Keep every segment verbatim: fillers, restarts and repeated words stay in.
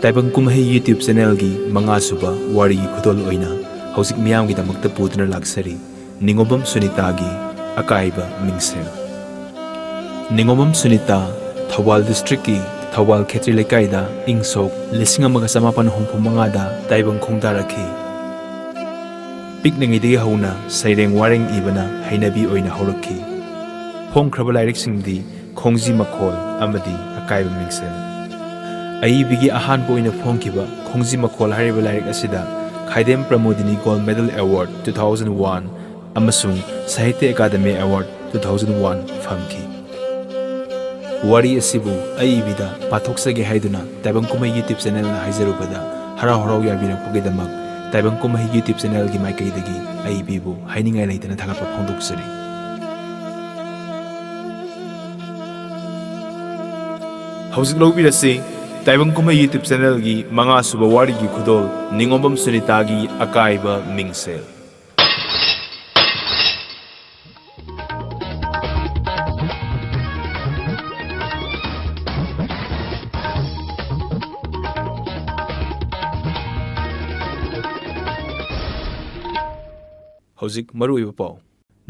ꯇꯥꯏꯕꯪ ꯀꯨꯝꯍꯩ YouTube channelꯒꯤ ꯃꯉꯥꯁꯨꯕ ꯋꯥꯔꯤꯒꯤ ꯈꯨꯗꯣꯜ ꯑꯣꯏꯅ ꯍꯧꯖꯤꯛ ꯃꯤꯌꯥꯝꯒꯤꯗꯃꯛꯇ ꯄꯨꯗꯨꯅ ꯂꯥꯛꯆꯔꯤ ꯅꯤꯉꯣꯝꯕꯝ ꯁꯨꯅꯤꯇꯥꯒꯤ ꯑꯀꯥꯏꯕ ꯃꯤꯡꯁꯦꯜ꯫ ꯅꯤꯉꯣꯝꯕꯝ ꯁꯨꯅꯤꯇꯥ ꯊꯧꯕꯥꯜ districtꯀꯤ ꯊꯧꯕꯥꯜ ꯈꯦꯇ꯭ꯔꯤ ꯂꯩꯀꯥꯏꯗ ꯏꯪ ꯁꯣꯛ ꯂꯤꯁꯤꯡ ꯑꯃꯒ ꯆꯃꯥꯄꯟ ꯍꯨꯝꯐꯨ ꯃꯉꯥꯗ ꯇꯥꯏꯕꯪ ꯈꯣꯡꯗꯥꯔꯛꯈꯤ꯫ ꯄꯤꯛꯂꯤꯉꯩꯗꯒꯤ ꯍꯧꯅ ꯁꯩꯔꯦꯡ ꯋꯥꯔꯦꯡ ꯏꯕꯅ ꯍꯩꯅꯕꯤ ꯑꯣꯏꯅ ꯍꯧꯔꯛꯈꯤ꯫ ꯐꯣꯡꯈ꯭ꯔꯕ ꯂꯥꯏꯔꯤꯛꯁꯤꯡꯗꯤ ꯈꯣꯡꯖꯤ ꯃꯈꯣꯜ ꯑꯃꯗꯤ ꯑꯀꯥꯏꯕ ꯃꯤꯡꯁꯦꯜ꯫ ꯑꯏꯕꯤꯒꯤ ꯑꯍꯥꯟꯕ ꯑꯣꯏꯅ ꯐꯣꯡꯈꯤꯕ ꯈꯣꯡꯖꯤ ꯃꯈꯣꯜ ꯍꯥꯏꯔꯤꯕ ꯂꯥꯏꯔꯤꯛ ꯑꯁꯤꯗ ꯈꯥꯏꯗꯦꯝ Pramodini Gold Medal Award two thousand one ꯑꯃꯁꯨꯡ ꯁꯥꯍꯤꯇ꯭ꯌ ꯑꯀꯥꯗꯃꯤ Award two thousand one ꯐꯪꯈꯤ꯫ ꯋꯥꯔꯤ ꯑꯁꯤꯕꯨ ꯑꯏꯕꯤꯗ ꯄꯥꯊꯣꯛꯆꯒꯦ ꯍꯥꯏꯗꯨꯅ ꯇꯥꯏꯕꯪ ꯀꯨꯝꯍꯩ YouTube channelꯅ ꯍꯥꯏꯖꯔꯨꯕꯗ ꯍꯔꯥꯎ ꯍꯔꯥꯎ ꯌꯥꯕꯤꯔꯛꯄꯒꯤꯗꯃꯛ ꯇꯥꯏꯕꯪ ꯀꯨꯝꯍꯩ YouTube channelꯒꯤ ꯃꯥꯏꯀꯩꯗꯒꯤ ꯑꯏꯕꯤꯕꯨ ꯍꯥꯏꯅꯤꯡꯉꯥꯏ ꯂꯩꯇꯅ ꯊꯥꯒꯠꯄ ꯐꯣꯡꯗꯣꯛꯆꯔꯤ꯫ ꯍꯧꯖꯤꯛ ꯂꯧꯕꯤꯔꯁꯤ ꯇꯥꯏꯕꯪ ꯀꯨꯝꯍꯩ YouTube channelꯒꯤ ꯃꯉꯥꯁꯨꯕ ꯋꯥꯔꯤꯒꯤ ꯈꯨꯗꯣꯜ ꯅꯤꯉꯣꯝꯕꯝ ꯁꯨꯅꯤꯇꯥꯒꯤ ꯑꯀꯥꯏꯕ ꯃꯤꯡꯁꯦꯜ꯫ ꯍꯧꯖꯤꯛ ꯃꯔꯨꯑꯣꯏꯕ ꯄꯥꯎ꯫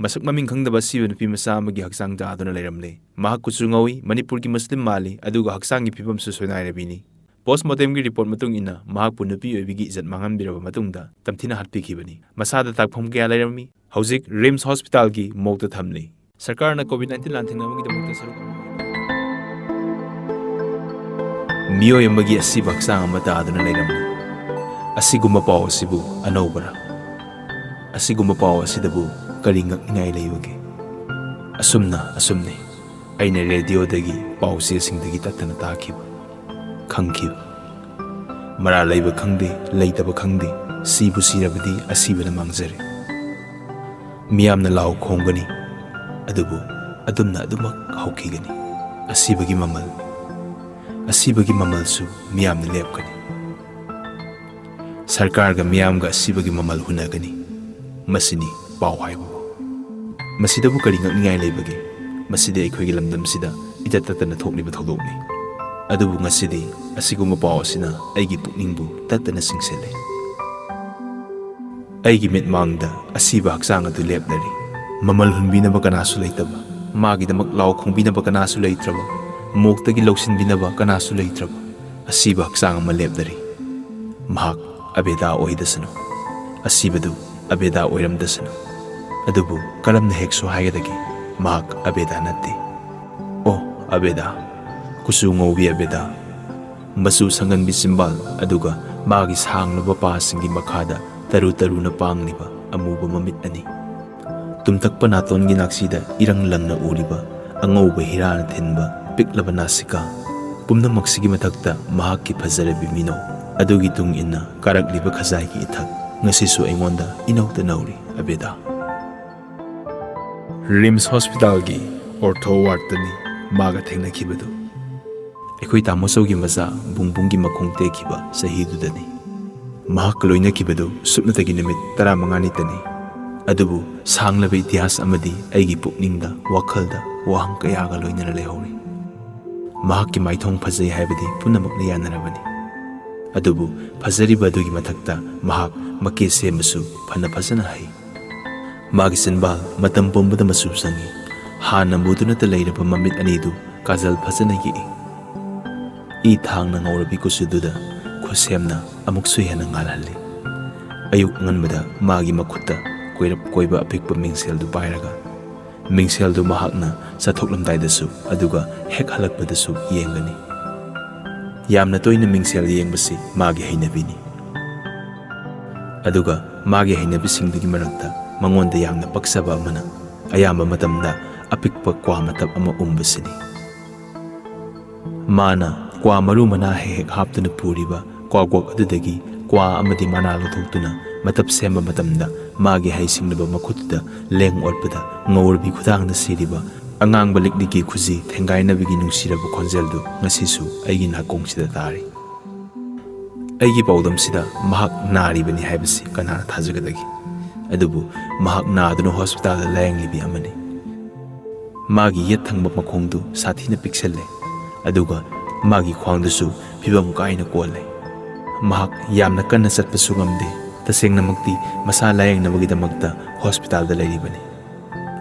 ꯃꯁꯛ ꯃꯃꯤꯡ ꯈꯪꯗꯕ ꯑꯁꯤꯕ ꯅꯨꯄꯤ ꯃꯆꯥ ꯑꯃꯒꯤ ꯍꯛꯆꯥꯡ ꯇꯥꯗꯨꯅ ꯂꯩꯔꯝꯂꯦ꯫ ꯃꯍꯥꯛ ꯀꯨꯆꯨ ꯉꯧꯏ, ꯃꯅꯤꯄꯨꯔꯒꯤ ꯃꯨꯁꯂꯤꯝ ꯃꯥꯜꯂꯤ, ꯑꯗꯨꯒ ꯍꯛꯆꯥꯡꯒꯤ ꯐꯤꯕꯝꯁꯨ ꯁꯣꯏꯅꯥꯏꯔꯕꯤꯅꯤ꯫ Post mortemꯒꯤ report ꯃꯇꯨꯡ ꯏꯟꯅ ꯃꯍꯥꯛꯄꯨ ꯅꯨꯄꯤ ꯑꯣꯏꯕꯤꯒꯤ ꯏꯖꯠ ꯃꯥꯡꯍꯟꯕꯤꯔꯕ ꯃꯇꯨꯡꯗ ꯇꯝꯊꯤꯅ ꯍꯥꯠꯄꯤꯈꯤꯕꯅꯤ꯫ ꯃꯁꯥꯗ ꯇꯥꯛꯐꯝ ꯀꯌꯥ ꯂꯩꯔꯝꯃꯤ꯫ ꯍꯧꯖꯤꯛ RIMS hospitalꯒꯤ morgueꯇ ꯊꯝꯂꯤ꯫ ꯁꯔꯀꯥꯔꯅ COVID nineteen ꯂꯥꯟꯊꯦꯡꯅꯕꯒꯤꯗꯃꯛꯇ ꯁꯔꯨꯛ ꯑꯃ ꯑꯣꯏꯔꯤ꯫ ꯃꯤꯑꯣꯏ ꯑꯃꯒꯤ ꯑꯁꯤꯕ ꯍꯛꯆꯥꯡ ꯑꯃ ꯇꯥꯗꯨꯅ ꯂꯩꯔꯝꯂꯦ꯫ ꯑꯁꯤꯒꯨꯝꯕ ꯄꯥꯎ ꯑꯁꯤꯕꯨ ꯑꯅꯧꯕꯔꯥ? ꯑꯁꯤꯒꯨꯝꯕ ꯄꯥꯎ ꯑꯁꯤꯗꯕꯨ ꯀꯔꯤ ꯉꯛꯅꯤꯡꯉꯥꯏ ꯂꯩꯕꯒꯦ? ꯑꯁꯨꯝꯅ ꯑꯁꯨꯝꯅꯤ꯫ ꯑꯩꯅ radioꯗꯒꯤ ꯄꯥꯎꯆꯦꯁꯤꯡꯗꯒꯤ ꯇꯠꯇꯅ ꯇꯥꯈꯤꯕ, ꯈꯪꯈꯤꯕ꯫ ꯃꯔꯥꯜ ꯂꯩꯕ ꯈꯪꯗꯦ, ꯂꯩꯇꯕ ꯈꯪꯗꯦ, ꯁꯤꯕꯨ ꯁꯤꯔꯕꯗꯤ ꯑꯁꯤꯕꯅ ꯃꯥꯡꯖꯔꯦ꯫ ꯃꯤꯌꯥꯝꯅ ꯂꯥꯎ ꯈꯣꯡꯒꯅꯤ, ꯑꯗꯨꯕꯨ ꯑꯗꯨꯝꯅ ꯑꯗꯨꯃꯛ ꯍꯧꯈꯤꯒꯅꯤ꯫ ꯑꯁꯤꯕꯒꯤ ꯃꯃꯜ, ꯑꯁꯤꯕꯒꯤ ꯃꯃꯜꯁꯨ ꯃꯤꯌꯥꯝꯅ ꯂꯦꯞꯀꯅꯤ꯫ ꯁꯔꯀꯥꯔꯒ ꯃꯤꯌꯥꯝꯒ ꯑꯁꯤꯕꯒꯤ ꯃꯃꯜ ꯍꯨꯟꯅꯒꯅꯤ꯫ ꯃꯁꯤꯅꯤ ꯄꯥꯎ ꯍꯥꯏꯕꯕꯨ꯫ ꯃꯁꯤꯗꯕꯨ ꯀꯔꯤ ꯉꯛꯅꯤꯡꯉꯥꯏ ꯂꯩꯕꯒꯦ? ꯃꯁꯤꯗꯤ ꯑꯩꯈꯣꯏꯒꯤ ꯂꯝꯗꯝꯁꯤꯗ ꯏꯇꯠ ꯇꯠꯇꯅ ꯊꯣꯛꯂꯤꯕ ꯊꯧꯗꯣꯛꯅꯤ꯫ ꯑꯗꯨꯕꯨ ꯉꯁꯤꯗꯤ ꯑꯁꯤꯒꯨꯝꯕ ꯄꯥꯎ ꯑꯁꯤꯅ ꯑꯩꯒꯤ ꯄꯨꯛꯅꯤꯡꯕꯨ ꯇꯠꯇꯅ ꯆꯤꯡꯁꯤꯜꯂꯦ꯫ ꯑꯩꯒꯤ ꯃꯤꯠꯃꯥꯡꯗ ꯑꯁꯤꯕ ꯍꯛꯆꯥꯡ ꯑꯗꯨ ꯂꯦꯞꯂꯔꯤ꯫ ꯃꯃꯜ ꯍꯨꯟꯕꯤꯅꯕ ꯀꯅꯥꯁꯨ ꯂꯩꯇꯕ, ꯃꯥꯒꯤꯗꯃꯛ ꯂꯥꯎ ꯈꯣꯡꯕꯤꯅꯕ ꯀꯅꯥꯁꯨ ꯂꯩꯇ꯭ꯔꯕ, ꯃꯣꯛꯇꯒꯤ ꯂꯧꯁꯤꯟꯕꯤꯅꯕ ꯀꯅꯥꯁꯨ ꯂꯩꯇ꯭ꯔꯕ ꯑꯁꯤꯕ ꯍꯛꯆꯥꯡ ꯑꯃ ꯂꯦꯞꯂꯔꯤ꯫ ꯃꯍꯥꯛ ꯑꯕꯦꯗꯥ ꯑꯣꯏꯗꯁꯅꯨ, ꯑꯁꯤꯕꯗꯨ ꯑꯕꯦꯗꯥ ꯑꯣꯏꯔꯝꯗꯁꯅꯨ꯫ ꯑꯗꯨꯕꯨ ꯀꯔꯝꯅ ꯍꯦꯛꯁꯨ ꯍꯥꯏꯒꯗꯒꯦ? ꯃꯍꯥꯛ ꯑꯕꯦꯗꯥ ꯅꯠꯇꯦ꯫ ꯑꯣ, ꯑꯕꯦꯗꯥ, ꯀꯨꯆꯨ ꯉꯧꯕꯤ ꯑꯕꯦꯗꯥ, ꯃꯆꯨ ꯁꯪꯒꯟꯕꯤ ꯆꯤꯝꯕꯥꯜ, ꯑꯗꯨꯒ ꯃꯥꯒꯤ ꯁꯥꯡꯂꯕ ꯄꯥꯁꯤꯡꯒꯤ ꯃꯈꯥꯗ ꯇꯔꯨ ꯇꯔꯨꯅ ꯄꯥꯡꯂꯤꯕ ꯑꯃꯨꯕ ꯃꯃꯤꯠ ꯑꯅꯤ꯫ ꯇꯨꯝꯇꯛꯄ ꯅꯥꯇꯣꯟꯒꯤ ꯅꯥꯛꯁꯤꯗ ꯏꯔꯪ ꯂꯪꯅ ꯎꯔꯤꯕ ꯑꯉꯧꯕ ꯍꯤꯔꯥꯅ ꯊꯤꯟꯕ ꯄꯤꯛꯂꯕ ꯅꯥꯁꯤꯀꯥ꯫ ꯄꯨꯝꯅꯃꯛꯁꯤꯒꯤ ꯃꯊꯛꯇ ꯃꯍꯥꯛꯀꯤ ꯐꯖꯔꯕꯤ ꯃꯤꯅꯣ, ꯑꯗꯨꯒꯤ ꯇꯨꯡ ꯏꯟꯅ ꯀꯥꯔꯛꯂꯤꯕ ꯈꯖꯥꯏꯒꯤ ꯏꯊꯛ꯫ ꯉꯁꯤꯁꯨ ꯑꯩꯉꯣꯟꯗ ꯏꯅꯧ ꯇꯅꯧꯔꯤ, ꯑꯕꯦꯗꯥ꯫ ꯔꯤꯝꯁ ꯍꯣꯁꯄꯤꯇꯥꯜꯒꯤ ꯑꯣꯔꯊꯣ ꯋꯥꯔꯗꯇꯅꯤ ꯃꯥꯒ ꯊꯦꯡꯅꯈꯤꯕꯗꯨ꯫ ꯑꯩꯈꯣꯏ ꯇꯥꯃꯣꯆꯧꯒꯤ ꯃꯆꯥ ꯕꯨꯡꯕꯨꯡꯒꯤ ꯃꯈꯣꯡ ꯇꯦꯛꯈꯤꯕ ꯆꯍꯤꯗꯨꯗꯅꯤ꯫ ꯃꯍꯥꯛꯀ ꯂꯣꯏꯅꯈꯤꯕꯗꯨ ꯁꯨꯞꯅꯇꯒꯤ ꯅꯨꯃꯤꯠ ꯇꯔꯥꯃꯉꯥꯅꯤꯇꯅꯤ꯫ ꯑꯗꯨꯕꯨ ꯁꯥꯡꯂꯕ ꯏꯇꯤꯍꯥꯁ ꯑꯃꯗꯤ ꯑꯩꯒꯤ ꯄꯨꯛꯅꯤꯡꯗ, ꯋꯥꯈꯜꯗ ꯋꯥꯍꯪ ꯀꯌꯥꯒ ꯂꯣꯏꯅꯅ ꯂꯩꯍꯧꯔꯤ꯫ ꯃꯍꯥꯛꯀꯤ ꯃꯥꯏꯊꯣꯡ ꯐꯖꯩ ꯍꯥꯏꯕꯗꯤ ꯄꯨꯝꯅꯃꯛꯅ ꯌꯥꯅꯔꯕꯅꯤ꯫ ꯑꯗꯨꯕꯨ ꯐꯖꯔꯤꯕ ꯑꯗꯨꯒꯤ ꯃꯊꯛꯇ ꯃꯍꯥꯛ ꯃꯀꯦ ꯁꯦꯝꯕꯁꯨ ꯐꯅ ꯐꯖꯅ ꯍꯩ꯫ ꯃꯥꯒꯤ ꯆꯤꯟꯕꯥꯜ ꯃꯇꯝ ꯄꯨꯝꯕꯗ ꯃꯆꯨ ꯁꯪꯏ꯫ ꯍꯥꯟꯅ ꯃꯨꯗꯨꯅꯇ ꯂꯩꯔꯕ ꯃꯃꯤꯠ ꯑꯅꯤꯗꯨ ꯀꯥꯖꯜ ꯐꯖꯅ ꯌꯦꯛꯏ꯫ ꯏ ꯊꯥꯡꯅ ꯉꯧꯔꯕꯤ ꯀꯨꯆꯨꯗꯨꯗ ꯈꯨꯠꯁꯦꯝꯅ ꯑꯃꯨꯛꯁꯨ ꯍꯦꯟꯅ ꯉꯥꯜꯍꯜꯂꯤ꯫ ꯑꯌꯨꯛ ꯑꯉꯟꯕꯗ ꯃꯥꯒꯤ ꯃꯈꯨꯠꯇ ꯀꯣꯏꯔꯞ ꯀꯣꯏꯕ ꯑꯄꯤꯛꯄ ꯃꯤꯡꯁꯦꯜꯗꯨ ꯄꯥꯏꯔꯒ ꯃꯤꯡꯁꯦꯜꯗꯨ ꯃꯍꯥꯛꯅ ꯆꯠꯊꯣꯛꯂꯝꯗꯥꯏꯗꯁꯨ ꯑꯗꯨꯒ ꯍꯦꯛ ꯍꯜꯂꯛꯄꯗꯁꯨ ꯌꯦꯡꯒꯅꯤ꯫ ꯌꯥꯝꯅ ꯇꯣꯏꯅ ꯃꯤꯡꯁꯦꯜ ꯌꯦꯡꯕꯁꯤ ꯃꯥꯒꯤ ꯍꯩꯅꯕꯤꯅꯤ꯫ ꯑꯗꯨꯒ ꯃꯥꯒꯤ ꯍꯩꯅꯕꯤꯁꯤꯡꯗꯨꯒꯤ ꯃꯔꯛꯇ ꯃꯉꯣꯟꯗ ꯌꯥꯝꯅ ꯄꯛꯆꯕ ꯑꯃꯅ ꯑꯌꯥꯝꯕ ꯃꯇꯝꯗ ꯑꯄꯤꯛꯄ ꯀ꯭ꯋꯥ ꯃꯇꯞ ꯑꯃ ꯎꯝꯕꯁꯤꯅꯤ꯫ ꯃꯥꯅ ꯀ꯭ꯋꯥ ꯃꯔꯨ ꯃꯅꯥ ꯍꯦꯛ ꯍꯦꯛ ꯍꯥꯞꯇꯨꯅ ꯄꯨꯔꯤꯕ ꯀ꯭ꯋꯥꯒꯣꯛ ꯑꯗꯨꯗꯒꯤ ꯀ꯭ꯋꯥ ꯑꯃꯗꯤ ꯃꯅꯥ ꯂꯧꯊꯣꯛꯇꯨꯅ ꯃꯇꯞ ꯁꯦꯝꯕ ꯃꯇꯝꯗ ꯃꯥꯒꯤ ꯍꯩꯁꯤꯡꯂꯕ ꯃꯈꯨꯠꯇꯨꯗ ꯂꯦꯡ ꯑꯣꯠꯄꯗ ꯉꯧꯔꯕꯤ ꯈꯨꯗꯥꯡꯗ ꯁꯤꯔꯤꯕ ꯑꯉꯥꯡꯕ ꯂꯤꯛꯂꯤꯛꯀꯤ ꯈꯨꯖꯤ ꯊꯦꯡꯒꯥꯏꯅꯕꯒꯤ ꯅꯨꯡꯁꯤꯔꯕ ꯈꯣꯟꯖꯦꯜꯗꯨ ꯉꯁꯤꯁꯨ ꯑꯩꯒꯤ ꯅꯥꯀꯣꯡꯁꯤꯗ ꯇꯥꯔꯤ꯫ ꯑꯩꯒꯤ ꯄꯥꯎꯗꯝꯁꯤꯗ ꯃꯍꯥꯛ ꯅꯥꯔꯤꯕꯅꯤ ꯍꯥꯏꯕꯁꯤ ꯀꯅꯥꯅ ꯊꯥꯖꯒꯗꯒꯦ? ꯑꯗꯨꯕꯨ ꯃꯍꯥꯛ ꯅꯥꯗꯨꯅ ꯍꯣꯁꯄꯤꯇꯥꯜꯗ ꯂꯥꯌꯦꯡꯂꯤꯕꯤ ꯑꯃꯅꯤ꯫ ꯃꯥꯒꯤ ꯌꯦꯠ ꯊꯪꯕ ꯃꯈꯣꯡꯗꯨ ꯁꯥꯊꯤꯅ ꯄꯤꯛꯁꯜꯂꯦ, ꯑꯗꯨꯒ ꯃꯥꯒꯤ ꯈ꯭ꯋꯥꯡꯗꯨꯁꯨ ꯐꯤꯕꯝ ꯀꯥꯏꯅ ꯀꯣꯜꯂꯦ꯫ ꯃꯍꯥꯛ ꯌꯥꯝꯅ ꯀꯟꯅ ꯆꯠꯄꯁꯨ ꯉꯝꯗꯦ꯫ ꯇꯁꯦꯡꯅꯃꯛꯇꯤ ꯃꯁꯥ ꯂꯥꯌꯦꯡꯅꯕꯒꯤꯗꯃꯛꯇ ꯍꯣꯁꯄꯤꯇꯥꯜꯗ ꯂꯩꯔꯤꯕꯅꯤ꯫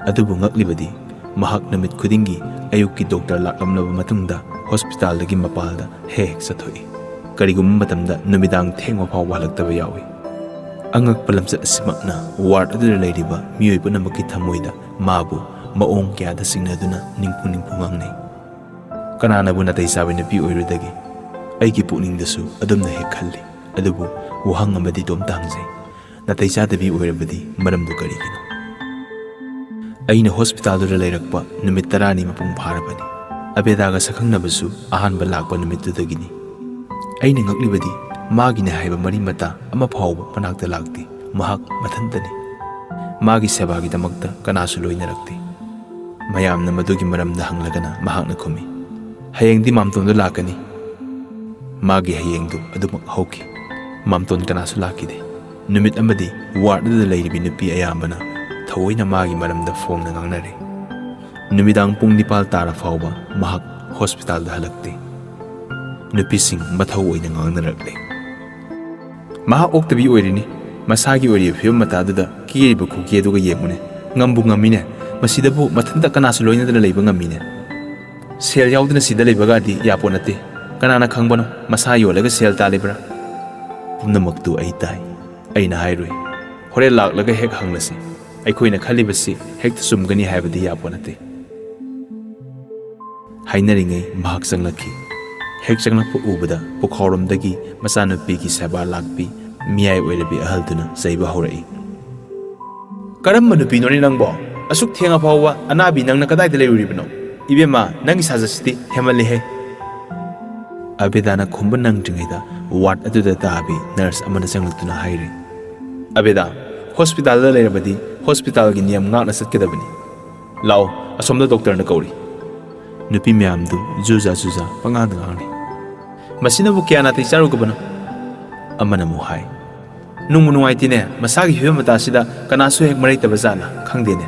ꯑꯗꯨꯕꯨ ꯉꯛꯂꯤꯕꯗꯤ, ꯃꯍꯥꯛ ꯅꯨꯃꯤꯠ ꯈꯨꯗꯤꯡꯒꯤ ꯑꯌꯨꯛꯀꯤ ꯗꯣꯛꯇꯔ ꯂꯥꯛꯂꯝꯂꯕ ꯃꯇꯨꯡꯗ ꯍꯣꯁꯄꯤꯇꯥꯜꯗꯒꯤ ꯃꯄꯥꯜꯗ ꯍꯦꯛ ꯍꯦꯛ ꯆꯠꯊꯣꯛꯏ꯫ ꯀꯔꯤꯒꯨꯝꯕ ꯃꯇꯝꯗ ꯅꯨꯃꯤꯗꯥꯡ ꯊꯦꯡꯕ ꯐꯥꯎꯕ ꯍꯜꯂꯛꯇꯕ ꯌꯥꯎꯏ꯫ ꯑꯉꯛꯄ ꯂꯝꯆꯠ ꯑꯁꯤꯃꯛꯅ ꯋꯥꯔꯗ ꯑꯗꯨꯗ ꯂꯩꯔꯤꯕ ꯃꯤꯑꯣꯏ ꯄꯨꯝꯅꯃꯛꯀꯤ ꯊꯃꯣꯏꯗ ꯃꯥꯕꯨ ꯃꯑꯣꯡ ꯀꯌꯥꯗ ꯆꯤꯡꯅꯗꯨꯅ ꯅꯤꯡꯐꯨ ꯅꯤꯡꯐꯨ ꯉꯥꯡꯅꯩ꯫ ꯀꯅꯥꯅꯕꯨ ꯅꯥꯇꯩ ꯆꯥꯕ ꯅꯨꯄꯤ ꯑꯣꯏꯔꯨꯗꯒꯦ? ꯑꯩꯒꯤ ꯄꯨꯛꯅꯤꯡꯗꯁꯨ ꯑꯗꯨꯝꯅ ꯍꯦꯛ ꯈꯜꯂꯤ꯫ ꯑꯗꯨꯕꯨ ꯋꯥꯍꯪ ꯑꯃꯗꯤ ꯏꯇꯣꯝꯇ ꯍꯪꯖꯩ, ꯅꯥꯇꯩ ꯆꯥꯗꯕꯤ ꯑꯣꯏꯔꯕꯗꯤ ꯃꯔꯝꯗꯨ ꯀꯔꯤꯒꯤꯅꯣ? ꯑꯩꯅ ꯍꯣꯁꯄꯤꯇꯥꯜꯗꯨꯗ ꯂꯩꯔꯛꯄ ꯅꯨꯃꯤꯠ ꯇꯔꯥꯅꯤ ꯃꯄꯨꯡ ꯐꯥꯔꯕꯅꯤ꯫ ꯑꯕꯦꯗꯥꯒ ꯁꯛꯈꯪꯅꯕꯁꯨ ꯑꯍꯥꯟꯕ ꯂꯥꯛꯄ ꯅꯨꯃꯤꯠꯇꯨꯗꯒꯤꯅꯤ꯫ ꯑꯩꯅ ꯉꯛꯂꯤꯕꯗꯤ, ꯃꯥꯒꯤꯅꯦ ꯍꯥꯏꯕ ꯃꯔꯤ ꯃꯇꯥ ꯑꯃ ꯐꯥꯎꯕ ꯃꯅꯥꯛꯇ ꯂꯥꯛꯇꯦ꯫ ꯃꯍꯥꯛ ꯃꯊꯟꯇꯅꯤ꯫ ꯃꯥꯒꯤ ꯁꯦꯕꯥꯒꯤꯗꯃꯛꯇ ꯀꯅꯥꯁꯨ ꯂꯣꯏꯅꯔꯛꯇꯦ꯫ ꯃꯌꯥꯝꯅ ꯃꯗꯨꯒꯤ ꯃꯔꯝꯗ ꯍꯪꯂꯒꯅ ꯃꯍꯥꯛꯅ ꯈꯨꯝꯃꯤ, "ꯍꯌꯦꯡꯗꯤ ꯃꯥꯝꯇꯣꯟꯗꯣ ꯂꯥꯛꯀꯅꯤ꯫" ꯃꯥꯒꯤ ꯍꯌꯦꯡꯗꯨ ꯑꯗꯨꯃꯛ ꯍꯧꯈꯤ꯫ ꯃꯥꯝꯇꯣꯟ ꯀꯅꯥꯁꯨ ꯂꯥꯛꯈꯤꯗꯦ꯫ ꯅꯨꯃꯤꯠ ꯑꯃꯗꯤ ꯋꯥꯔꯗ ꯑꯗꯨꯗ ꯂꯩꯔꯤꯕꯤ ꯅꯨꯄꯤ ꯑꯌꯥꯝꯕꯅ ꯊꯑꯣꯏꯅ ꯃꯥꯒꯤ ꯃꯔꯝꯗ ꯐꯣꯡꯅ ꯉꯥꯡꯅꯔꯦ꯫ ꯅꯨꯃꯤꯗꯥꯡ ꯄꯨꯡ ꯅꯤꯄꯥꯜ ꯇꯥꯔ ꯐꯥꯎꯕ ꯃꯍꯥꯛ ꯍꯣꯁꯄꯤꯇꯥꯜꯗ ꯍꯜꯂꯛꯇꯦ꯫ ꯅꯨꯄꯤꯁꯤꯡ ꯃꯊꯧ ꯑꯣꯏꯅ ꯉꯥꯡꯅꯔꯛꯂꯦ꯫ "ꯃꯍꯥꯛ ꯑꯣꯛꯇꯕꯤ ꯑꯣꯏꯔꯤꯅꯤ꯫ ꯃꯁꯥꯒꯤ ꯑꯣꯏꯔꯤꯕ ꯐꯤꯕꯝ ꯃꯇꯥꯗꯨꯗ ꯀꯦꯔꯤꯕ ꯈꯨꯀꯦ ꯑꯗꯨꯒ ꯌꯦꯡꯉꯨꯅꯦ꯫ ꯉꯝꯕꯨ ꯉꯝꯃꯤꯅꯦ꯫ ꯃꯁꯤꯗꯕꯨ ꯃꯊꯟꯇ ꯀꯅꯥꯁꯨ ꯂꯣꯏꯅꯗꯅ ꯂꯩꯕ ꯉꯝꯃꯤꯅꯦ꯫ ꯁꯦꯜ ꯌꯥꯎꯗꯅ ꯁꯤꯗ ꯂꯩꯕꯒꯗꯤ ꯌꯥꯄꯣꯠ ꯅꯠꯇꯦ꯫ ꯀꯅꯥꯅ ꯈꯪꯕꯅꯣ, ꯃꯁꯥ ꯌꯣꯜꯂꯒ ꯁꯦꯜ ꯇꯥꯜꯂꯤꯕ꯭ꯔꯥ?" ꯄꯨꯝꯅꯃꯛꯇꯨ ꯑꯩ ꯇꯥꯏ꯫ ꯑꯩꯅ ꯍꯥꯏꯔꯨꯏ, "ꯍꯣꯔꯦꯟ ꯂꯥꯛꯂꯒ ꯍꯦꯛ ꯍꯪꯂꯁꯤ꯫ ꯑꯩꯈꯣꯏꯅ ꯈꯜꯂꯤꯕꯁꯤ ꯍꯦꯛꯇ ꯆꯨꯝꯒꯅꯤ ꯍꯥꯏꯕꯗꯤ ꯌꯥꯄꯣꯠ ꯅꯠꯇꯦ꯫" ꯍꯥꯏꯅꯔꯤꯉꯩ ꯃꯍꯥꯛ ꯆꯪꯂꯛꯈꯤ꯫ ꯍꯦꯛ ꯆꯪꯂꯛꯄ ꯎꯕꯗ ꯄꯨꯈꯥꯎꯔꯣꯝꯗꯒꯤ ꯃꯆꯥꯅꯨꯄꯤꯒꯤ ꯁꯦꯕꯥ ꯂꯥꯛꯄꯤ ꯃꯤꯌꯥꯏ ꯑꯣꯏꯔꯕꯤ ꯑꯍꯜꯗꯨꯅ ꯆꯩꯕ ꯍꯧꯔꯛꯏ꯫ "ꯀꯔꯝꯕ ꯅꯨꯄꯤꯅꯣꯅꯦ ꯅꯪꯕꯣ? ꯑꯁꯨꯛ ꯊꯦꯡꯉ ꯐꯥꯎꯕ ꯑꯅꯥꯕꯤ ꯅꯪꯅ ꯀꯗꯥꯏꯗ ꯂꯩꯔꯨꯔꯤꯕꯅꯣ? ꯏꯕꯦꯝꯃ, ꯅꯪꯒꯤ ꯁꯥꯖꯠꯁꯤꯗꯤ ꯍꯦꯟꯃꯜꯂꯤꯍꯦ!" ꯑꯕꯦꯗꯥꯅ ꯈꯨꯝꯕ ꯅꯪꯗ꯭ꯔꯤꯉꯩꯗ ꯋꯥꯔꯗ ꯑꯗꯨꯗ ꯇꯥꯕꯤ ꯅꯔꯁ ꯑꯃꯅ ꯆꯪꯂꯛꯇꯨꯅ ꯍꯥꯏꯔꯦ, "ꯑꯕꯦꯗꯥ, ꯍꯣꯁꯄꯤꯇꯥꯜꯗ ꯂꯩꯔꯕꯗꯤ ꯍꯣꯁꯄꯤꯇꯥꯜꯒꯤ ꯅꯤꯌꯝ ꯉꯥꯛꯅ ꯆꯠꯀꯗꯕꯅꯤ꯫ ꯂꯥꯛꯑꯣ, ꯑꯁꯣꯝꯗ ꯗꯣꯛꯇꯔꯅ ꯀꯧꯔꯤ꯫" ꯅꯨꯄꯤ ꯃꯌꯥꯝꯗꯨ ꯖꯨꯖꯥ ꯖꯨꯖꯥ ꯄꯉꯥꯡꯗ ꯉꯥꯡꯂꯤ꯫ "ꯃꯁꯤꯅꯕꯨ ꯀꯌꯥ ꯅꯥꯇꯩ ꯆꯥꯔꯨꯒꯕꯅꯣ?" ꯑꯃꯅ ꯑꯃꯨꯛ ꯍꯥꯏ꯫ "ꯅꯨꯡꯕꯨ ꯅꯨꯡꯉꯥꯏꯇꯦꯅꯦ, ꯃꯁꯥꯒꯤ ꯐꯤꯕꯝ ꯃꯇꯥꯁꯤꯗ ꯀꯅꯥꯁꯨ ꯍꯦꯛ ꯃꯔꯩꯇꯕ ꯖꯥꯠꯂ ꯈꯪꯗꯦꯅꯦ꯫"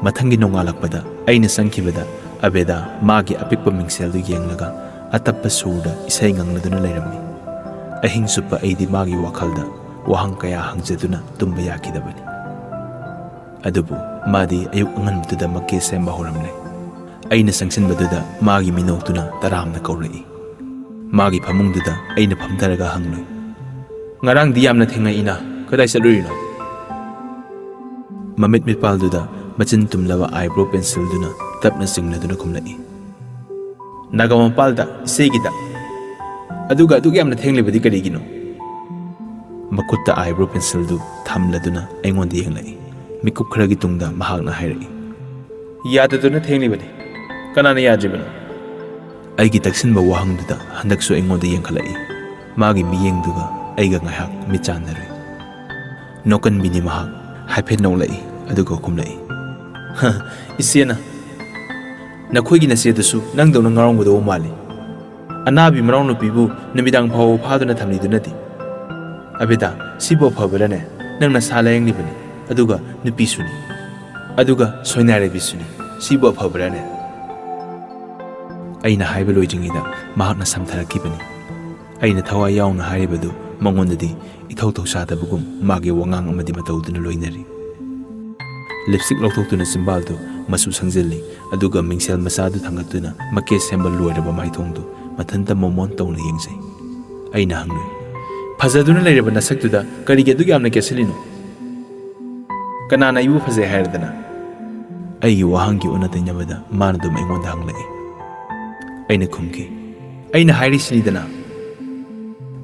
ꯃꯊꯪꯒꯤ ꯅꯣꯡꯉꯥꯜꯂꯛꯄꯗ ꯑꯩꯅ ꯆꯪꯈꯤꯕꯗ ꯑꯕꯦꯗꯥ ꯃꯥꯒꯤ ꯑꯄꯤꯛꯄ ꯃꯤꯡꯁꯦꯜꯗꯨ ꯌꯦꯡꯂꯒ ꯑꯇꯞꯄ ꯁꯨꯔꯗ ꯏꯁꯩ ꯉꯪꯂꯗꯨꯅ ꯂꯩꯔꯝꯃꯤ꯫ ꯑꯍꯤꯡ ꯆꯨꯞꯄ ꯑꯩꯗꯤ ꯃꯥꯒꯤ ꯋꯥꯈꯜꯗ ꯋꯥꯍꯪ ꯀꯌꯥ ꯍꯪꯖꯗꯨꯅ ꯇꯨꯝꯕ ꯌꯥꯈꯤꯗꯕꯅꯤ꯫ ꯑꯗꯨꯕꯨ ꯃꯥꯗꯤ ꯑꯌꯨꯛ ꯑꯉꯟꯕꯗꯨꯗ ꯃꯀꯦ ꯁꯦꯝꯕ ꯍꯧꯔꯝꯂꯦ꯫ ꯑꯩꯅ ꯆꯪꯁꯤꯟꯕꯗꯨꯗ ꯃꯥꯒꯤ ꯃꯤꯅꯣꯛꯇꯨꯅ ꯇꯔꯥꯝꯅ ꯀꯧꯔꯛꯏ꯫ ꯃꯥꯒꯤ ꯐꯃꯨꯡꯗꯨꯗ ꯑꯩꯅ ꯐꯝꯊꯔꯒ ꯍꯪꯂꯨꯏ, "ꯉꯔꯥꯡꯗꯤ ꯌꯥꯝꯅ ꯊꯦꯡꯅ ꯏꯅꯥ, ꯀꯗꯥꯏ ꯆꯠꯂꯨꯔꯤꯅꯣ?" ꯃꯃꯤꯠ ꯃꯤꯠꯄꯥꯜꯗꯨꯗ ꯃꯆꯤꯟ ꯇꯨꯝꯂꯕ ꯑꯥꯏꯕ꯭ꯔꯣ ꯄꯦꯟꯁꯤꯜꯗꯨꯅ ꯇꯞꯅ ꯆꯤꯡꯂꯗꯨꯅ ꯈꯨꯝꯂꯛꯏ, "ꯅꯥꯒꯥ ꯃꯄꯥꯜꯗ ꯏꯆꯦꯒꯤꯗ꯫ ꯑꯗꯨꯒ ꯑꯗꯨꯛ ꯌꯥꯝꯅ ꯊꯦꯡꯂꯤꯕꯗꯤ ꯀꯔꯤꯒꯤꯅꯣ?" ꯃꯈꯨꯠꯇ ꯑꯥꯏꯕ꯭ꯔꯣ ꯄꯦꯟꯁꯤꯜꯗꯨ ꯊꯝꯂꯗꯨꯅ ꯑꯩꯉꯣꯟꯗ ꯌꯦꯡꯂꯛꯏ꯫ ꯃꯤꯀꯨꯞ ꯈꯔꯒꯤ ꯇꯨꯡꯗ ꯃꯍꯥꯛꯅ ꯍꯥꯏꯔꯛꯏ, "ꯌꯥꯗꯗꯨꯅ ꯊꯦꯡꯂꯤꯕꯅꯤ꯫ ꯀꯅꯥꯅ ꯌꯥꯗ꯭ꯔꯤꯕꯅꯣ?" ꯑꯩꯒꯤ ꯇꯛꯁꯤꯟꯕ ꯋꯥꯍꯪꯗꯨꯗ ꯍꯟꯗꯛꯁꯨ ꯑꯩꯉꯣꯟꯗ ꯌꯦꯡꯈꯠꯂꯛꯏ꯫ ꯃꯥꯒꯤ ꯃꯤꯠꯌꯦꯡꯗꯨꯒ ꯑꯩꯒ ꯉꯥꯏꯍꯥꯛ ꯃꯤꯠ ꯆꯥꯟꯅꯔꯨꯏ꯫ ꯅꯣꯛꯀꯟꯕꯤꯅꯤ ꯃꯍꯥꯛ꯫ ꯍꯥꯏꯐꯦꯠ ꯅꯣꯛꯂꯛꯏ, ꯑꯗꯨꯒ ꯈꯨꯝꯂꯛꯏ, "ꯍ, ꯏꯆꯦꯅ ꯅꯈꯣꯏꯒꯤ ꯅꯆꯦꯗꯨꯁꯨ ꯅꯪꯗꯧꯅ ꯉꯥꯎꯔꯝꯒꯗꯧꯕ ꯃꯥꯜꯂꯤ꯫ ꯑꯅꯥꯕꯤ ꯃꯅꯥꯎꯅꯨꯄꯤꯕꯨ ꯅꯨꯃꯤꯗꯥꯡ ꯐꯥꯎꯕ ꯐꯥꯗꯨꯅ ꯊꯝꯂꯤꯗꯨꯅꯗꯤ꯫ ꯑꯕꯦꯗꯥ, ꯁꯤꯕꯨ ꯑꯐꯕꯔꯅꯦ? ꯅꯪ ꯅꯁꯥ ꯂꯥꯌꯦꯡꯂꯤꯕꯅꯤ, ꯑꯗꯨꯒ ꯅꯨꯄꯤꯁꯨꯅꯤ, ꯑꯗꯨꯒ ꯁꯣꯏꯅꯥꯏꯔꯕꯤꯁꯨꯅꯤ꯫ ꯁꯤꯕꯨ ꯑꯐꯕꯔꯅꯦ?" ꯑꯩꯅ ꯍꯥꯏꯕ ꯂꯣꯏꯗ꯭ꯔꯤꯉꯩꯗ ꯃꯍꯥꯛꯅ ꯁꯝꯊꯔꯛꯈꯤꯕꯅꯤ꯫ ꯑꯩꯅ ꯊꯋꯥꯏ ꯌꯥꯎꯅ ꯍꯥꯏꯔꯤꯕꯗꯨ ꯃꯉꯣꯟꯗꯗꯤ ꯏꯊꯧ ꯊꯧꯁꯥꯗꯕꯒꯨꯝ ꯃꯥꯒꯤ ꯋꯥꯉꯥꯡ ꯑꯃꯗꯤ ꯃꯇꯧꯗꯨꯅ ꯂꯣꯏꯅꯔꯤ꯫ ꯂꯤꯞꯁꯇꯤꯛ ꯂꯧꯊꯣꯛꯇꯨꯅ ꯆꯤꯝꯕꯥꯜꯗꯨ ꯃꯆꯨ ꯁꯪꯖꯤꯜꯂꯤ, ꯑꯗꯨꯒ ꯃꯤꯡꯁꯦꯜ ꯃꯆꯥꯗꯨ ꯊꯥꯡꯒꯠꯇꯨꯅ ꯃꯀꯦ ꯁꯦꯝꯕ ꯂꯣꯏꯔꯕ ꯃꯥꯏꯊꯣꯡꯗꯨ ꯃꯊꯟꯇ ꯃꯣꯃꯣꯟ ꯇꯧꯅ ꯌꯦꯡꯖꯩ꯫ ꯑꯩꯅ ꯍꯪꯂꯨꯏ, "ꯐꯖꯗꯨꯅ ꯂꯩꯔꯕ ꯅꯁꯛꯇꯨꯗ ꯀꯔꯤꯒꯤ ꯑꯗꯨꯛ ꯌꯥꯝꯅ ꯀꯦꯁꯤꯜꯂꯤꯅꯣ?" "ꯀꯅꯥꯅ ꯑꯩꯕꯨ ꯐꯖꯩ ꯍꯥꯏꯔꯗꯅ?" ꯑꯩꯒꯤ ꯋꯥꯍꯪꯒꯤ ꯑꯣꯟꯅ ꯇꯩꯅꯕꯗ ꯃꯥꯅ ꯑꯗꯨꯝ ꯑꯩꯉꯣꯟꯗ ꯍꯪꯂꯛꯏ꯫ ꯑꯩꯅ ꯈꯨꯝꯈꯤ, "ꯑꯩꯅ ꯍꯥꯏꯔꯤꯁꯤꯅꯤꯗꯅ!"